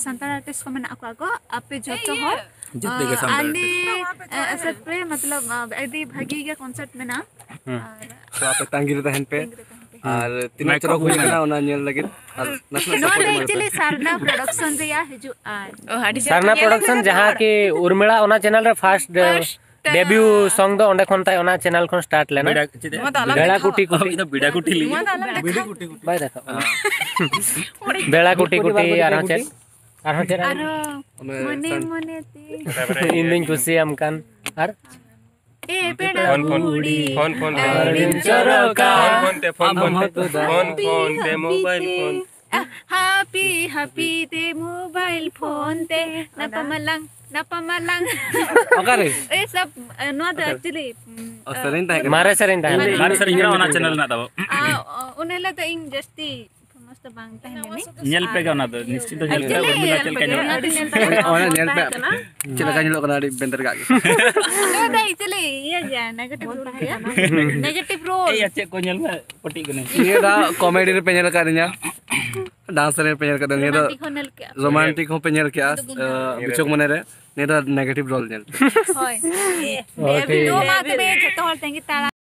ᱥᱟᱱᱛᱟᱲ ᱟᱨᱴᱤᱥᱴ ᱠᱚ ᱢᱮᱱᱟᱜ ᱠᱚᱣᱟ ᱠᱚ, ᱟᱯᱮ ᱡᱷᱚᱛᱚ ᱦᱚᱲ᱾ ᱡᱷᱚᱛᱚ ᱜᱮ ᱥᱟᱱᱛᱟᱲ ᱟᱞᱮ, ᱟᱨᱴᱤᱥᱴ᱾ ᱮ, ᱮᱥᱮᱫ ᱯᱮ, ᱢᱚᱛᱞᱚᱵ, ᱟᱹᱰᱤ ᱵᱷᱟᱹᱜᱤ ᱜᱮ ᱠᱚᱱᱥᱟᱨᱴ ᱢᱮᱱᱟᱜᱼᱟ᱾ ᱦᱩᱸ᱾ ᱟᱨ ᱛᱚ ᱟᱯᱮ ᱛᱟᱺᱜᱤ ᱨᱮ ᱛᱟᱦᱮᱱ ᱯᱮ᱾ ᱛᱟᱺᱜᱤ ᱨᱮ ᱛᱟᱦᱮᱱ ᱯᱮ᱾ ᱟᱨ ᱛᱤᱱᱟᱹᱜ ᱢᱮᱠᱚᱯ ᱪᱚᱨᱚᱠ ᱦᱩᱭ ᱢᱮᱱᱟᱜᱼᱟ᱾ ᱠᱟᱱᱟ ᱚᱱᱟ ᱧᱮᱞ ᱞᱟᱹᱜᱤᱫ ᱟᱨ ᱱᱟᱥᱮᱱᱟᱜ ᱱᱚᱣᱟ ᱥᱟᱯᱳᱨᱴ ᱫᱚ ᱮᱢᱟ ᱞᱮᱯᱮ᱾ ᱮᱠᱪᱩᱭᱮᱞᱤ ᱥᱟᱨᱱᱟ ᱯᱨᱚᱰᱟᱠᱥᱚᱱ ᱨᱮᱭᱟᱜ ᱦᱤᱡᱩᱜᱼᱟ᱾ ᱚ, ᱟᱹᱰᱤ ᱥᱟᱨᱱᱟ ᱡᱟᱹᱥᱛᱤ ᱯᱨᱚᱰᱟᱠᱥᱚᱱ, ᱧᱮᱞ ᱡᱟᱦᱟᱸ ᱠᱟᱱᱟ᱾ ᱠᱤ ᱩᱨᱢᱤᱞᱟ, ᱚᱱᱟ ᱪᱮᱱᱮᱞ ᱨᱮ ᱯᱷᱟᱥᱴ, ᱯᱷᱟᱥᱴ, ᱰᱮᱵᱤᱭᱩ ᱥᱚᱝ ᱫᱚ ᱚᱸᱰᱮ ᱠᱷᱚᱱ ᱛᱟᱭ, ᱚᱱᱟ ᱪᱮᱱᱮᱞ ᱠᱷᱚᱱ ᱥᱴᱟᱨᱴ ᱞᱮᱱᱟ᱾ ᱵᱮᱲᱟ, ᱪᱮᱫ? ᱱᱚᱣᱟ ᱫᱚ ᱟᱞᱟᱝ ᱵᱮᱲᱟ ᱫᱮᱠᱷᱟᱣᱟ᱾ ᱠᱩᱴᱤ ᱠᱩᱴᱤ᱾ ᱟᱵᱤᱱ ᱫᱚ ᱵᱮᱲᱟ ᱠᱩᱴᱤ ᱞᱟᱹᱜᱤᱫ᱾ ᱱᱚᱣᱟ ᱫᱚ ᱟᱞᱟᱝ ᱫᱮᱠᱷᱟᱣᱟ᱾ ᱵᱟᱭ ᱫᱮᱠᱷᱟᱣᱟ᱾ ᱵᱮᱲᱟ ᱠᱩᱴᱤ ᱠᱩᱴᱤ, ᱟᱨᱦᱚᱸ ᱪᱮᱫ? ᱟᱨᱦᱚᱸ ᱪᱮᱫ? ᱟᱨᱦᱚᱸ ᱚᱱᱮ ᱢᱚᱱᱮ ᱥᱟᱱ- ᱢᱚᱱᱮ ᱛᱮ᱾ ᱤᱧ ᱫᱩᱧ ᱠᱩᱥᱤᱭᱟᱢ ᱠᱟᱱ᱾ ᱟᱨ ᱮ ᱯᱮᱲᱟ ᱯᱷᱳᱱ, ᱯᱷᱳᱱ, ᱠᱩᱲᱤ, ᱯᱷᱳᱱ, ᱯᱷᱳᱱ ᱛᱮ᱾ ᱟᱹᱰᱤᱢ ᱪᱚᱨᱚᱠᱟ᱾ ᱯᱷᱳᱱ, ᱯᱷᱳᱱ ᱛᱮ, ᱯᱷᱳᱱ, ᱟᱢ ᱯᱷᱳᱱ ᱛᱮ, ᱦᱚᱸᱛᱚ ᱯᱷᱳᱱ, ᱯᱷᱳᱱ ᱛᱮ, ᱢᱳᱵᱟᱭᱤᱞ ᱯᱷᱳᱱ᱾ ᱦᱟᱯᱤ, ᱦᱟᱯᱤ ᱛᱮ ᱢᱳᱵᱟᱭᱤᱞ ᱯᱷᱳᱱ ᱛᱮ ᱧᱟᱯᱟᱢ ᱟᱞᱟᱝ, ᱧᱟᱯᱟᱢ ᱟᱞᱟᱝ᱾ ᱚᱠᱟᱨᱮ? ᱮ ᱥᱟᱵ, ᱱᱚᱣᱟ ᱫᱚ ᱚᱠᱟᱨᱮ? ᱮᱠᱪᱩᱭᱮᱞᱤ, ᱚ, ᱥᱮᱨᱮᱧ ᱛᱟᱦᱮᱸ ᱠᱟᱱᱟ᱾ ᱢᱟᱨᱮ ᱥᱮᱨᱮᱧ ᱛᱟᱦᱮᱸ ᱠᱟᱱᱟ᱾ ᱢᱟᱨᱮ ᱥᱮᱨᱮᱧ ᱠᱟᱱᱟ, ᱚᱱᱟ ᱪᱮᱱᱮᱞ ᱨᱮᱱᱟᱜ ᱛᱟᱵᱚ᱾ ᱟ, ᱚ, ᱩᱱ ᱦᱤᱞᱳᱜ ᱫᱚ ᱤᱧ ᱡᱟᱹᱥᱛᱤ ᱯᱷᱮᱢᱟᱥ ᱫᱚ ᱵᱟᱝ ᱛᱟᱦᱮᱸ ᱞᱮᱱᱟᱹᱧ᱾ ᱧᱮᱞ ᱯᱮ ᱜᱮ ᱚᱱᱟ ᱫᱚ, ᱱᱤᱥᱪᱤᱛ ᱫᱚ ᱧᱮᱞ ᱯᱮ, ᱩᱨᱢᱤᱞᱟ ᱪᱮᱫ ᱞᱮᱠᱟ ᱧᱮᱞᱚᱜ ᱠᱟᱱᱟ᱾ ᱚᱱᱟ ᱧᱮᱞ ᱯᱮ᱾ ᱚᱱᱟ ᱧᱮᱞ ᱯᱮ᱾ ᱪᱮᱫ ᱞᱮᱠᱟ ᱧᱮᱞᱚᱜ ᱠᱟᱱᱟ, ᱟᱹᱰᱤ ᱵᱮᱱᱛᱮᱨ ᱠᱟᱜ ᱜᱮ᱾ ᱱᱚᱣᱟ ᱫᱚ ᱮᱠᱪᱩᱭᱮᱞᱤ ᱤᱭᱟᱹ ᱜᱮᱭᱟ, ᱱᱮᱜᱮᱴᱤᱵᱷ ᱨᱳᱞ ᱜᱮᱭᱟ᱾ Negative role. ᱮᱭ, ᱟᱨ ᱪᱮᱫ ᱠᱚ ᱧᱮᱞ ᱢᱮ, ᱯᱟᱹᱴᱤ ᱠᱟᱹᱱᱟᱹᱧ᱾ ᱱᱤᱭᱟᱹ ᱫᱷᱟᱣ ᱠᱚᱢᱮᱰᱤ ᱨᱮᱯᱮ ᱧᱮᱞ ᱟᱠᱟᱫ ᱞᱤᱧᱟ, ᱰᱟᱱᱥ ᱨᱮᱯᱮ ᱧᱮᱞ ᱟᱠᱟᱫᱟ, ᱱᱤᱭᱟᱹ ᱫᱷᱟᱣ ᱨᱳᱢᱟᱱᱴᱤᱠ ᱦᱚᱸ ᱧᱮᱞ ᱠᱮᱜᱼᱟ᱾ ᱨᱳᱢᱟᱱᱴᱤᱠ ᱦᱚᱸᱯᱮ ᱧᱮᱞ ᱠᱮᱜᱼᱟ, ᱟᱸ, ᱵᱤᱪᱷᱚᱠ ᱢᱚᱱᱮ ᱨᱮ᱾ ᱱᱤᱭᱟᱹ ᱫᱷᱟᱣ ᱱᱮᱜᱮᱴᱤᱵᱷ ᱨᱳᱞ ᱧᱮᱞ ᱯᱮ᱾ ᱦᱳᱭ᱾ ᱚ, ᱴᱷᱤᱠ ᱫᱩ ᱜᱮᱭᱟ᱾ ᱢᱟ ᱛᱚᱵᱮ ᱡᱚᱛᱚ ᱦᱚᱲ ᱛᱟᱺᱜᱤ ᱛᱟᱲᱟᱜ᱾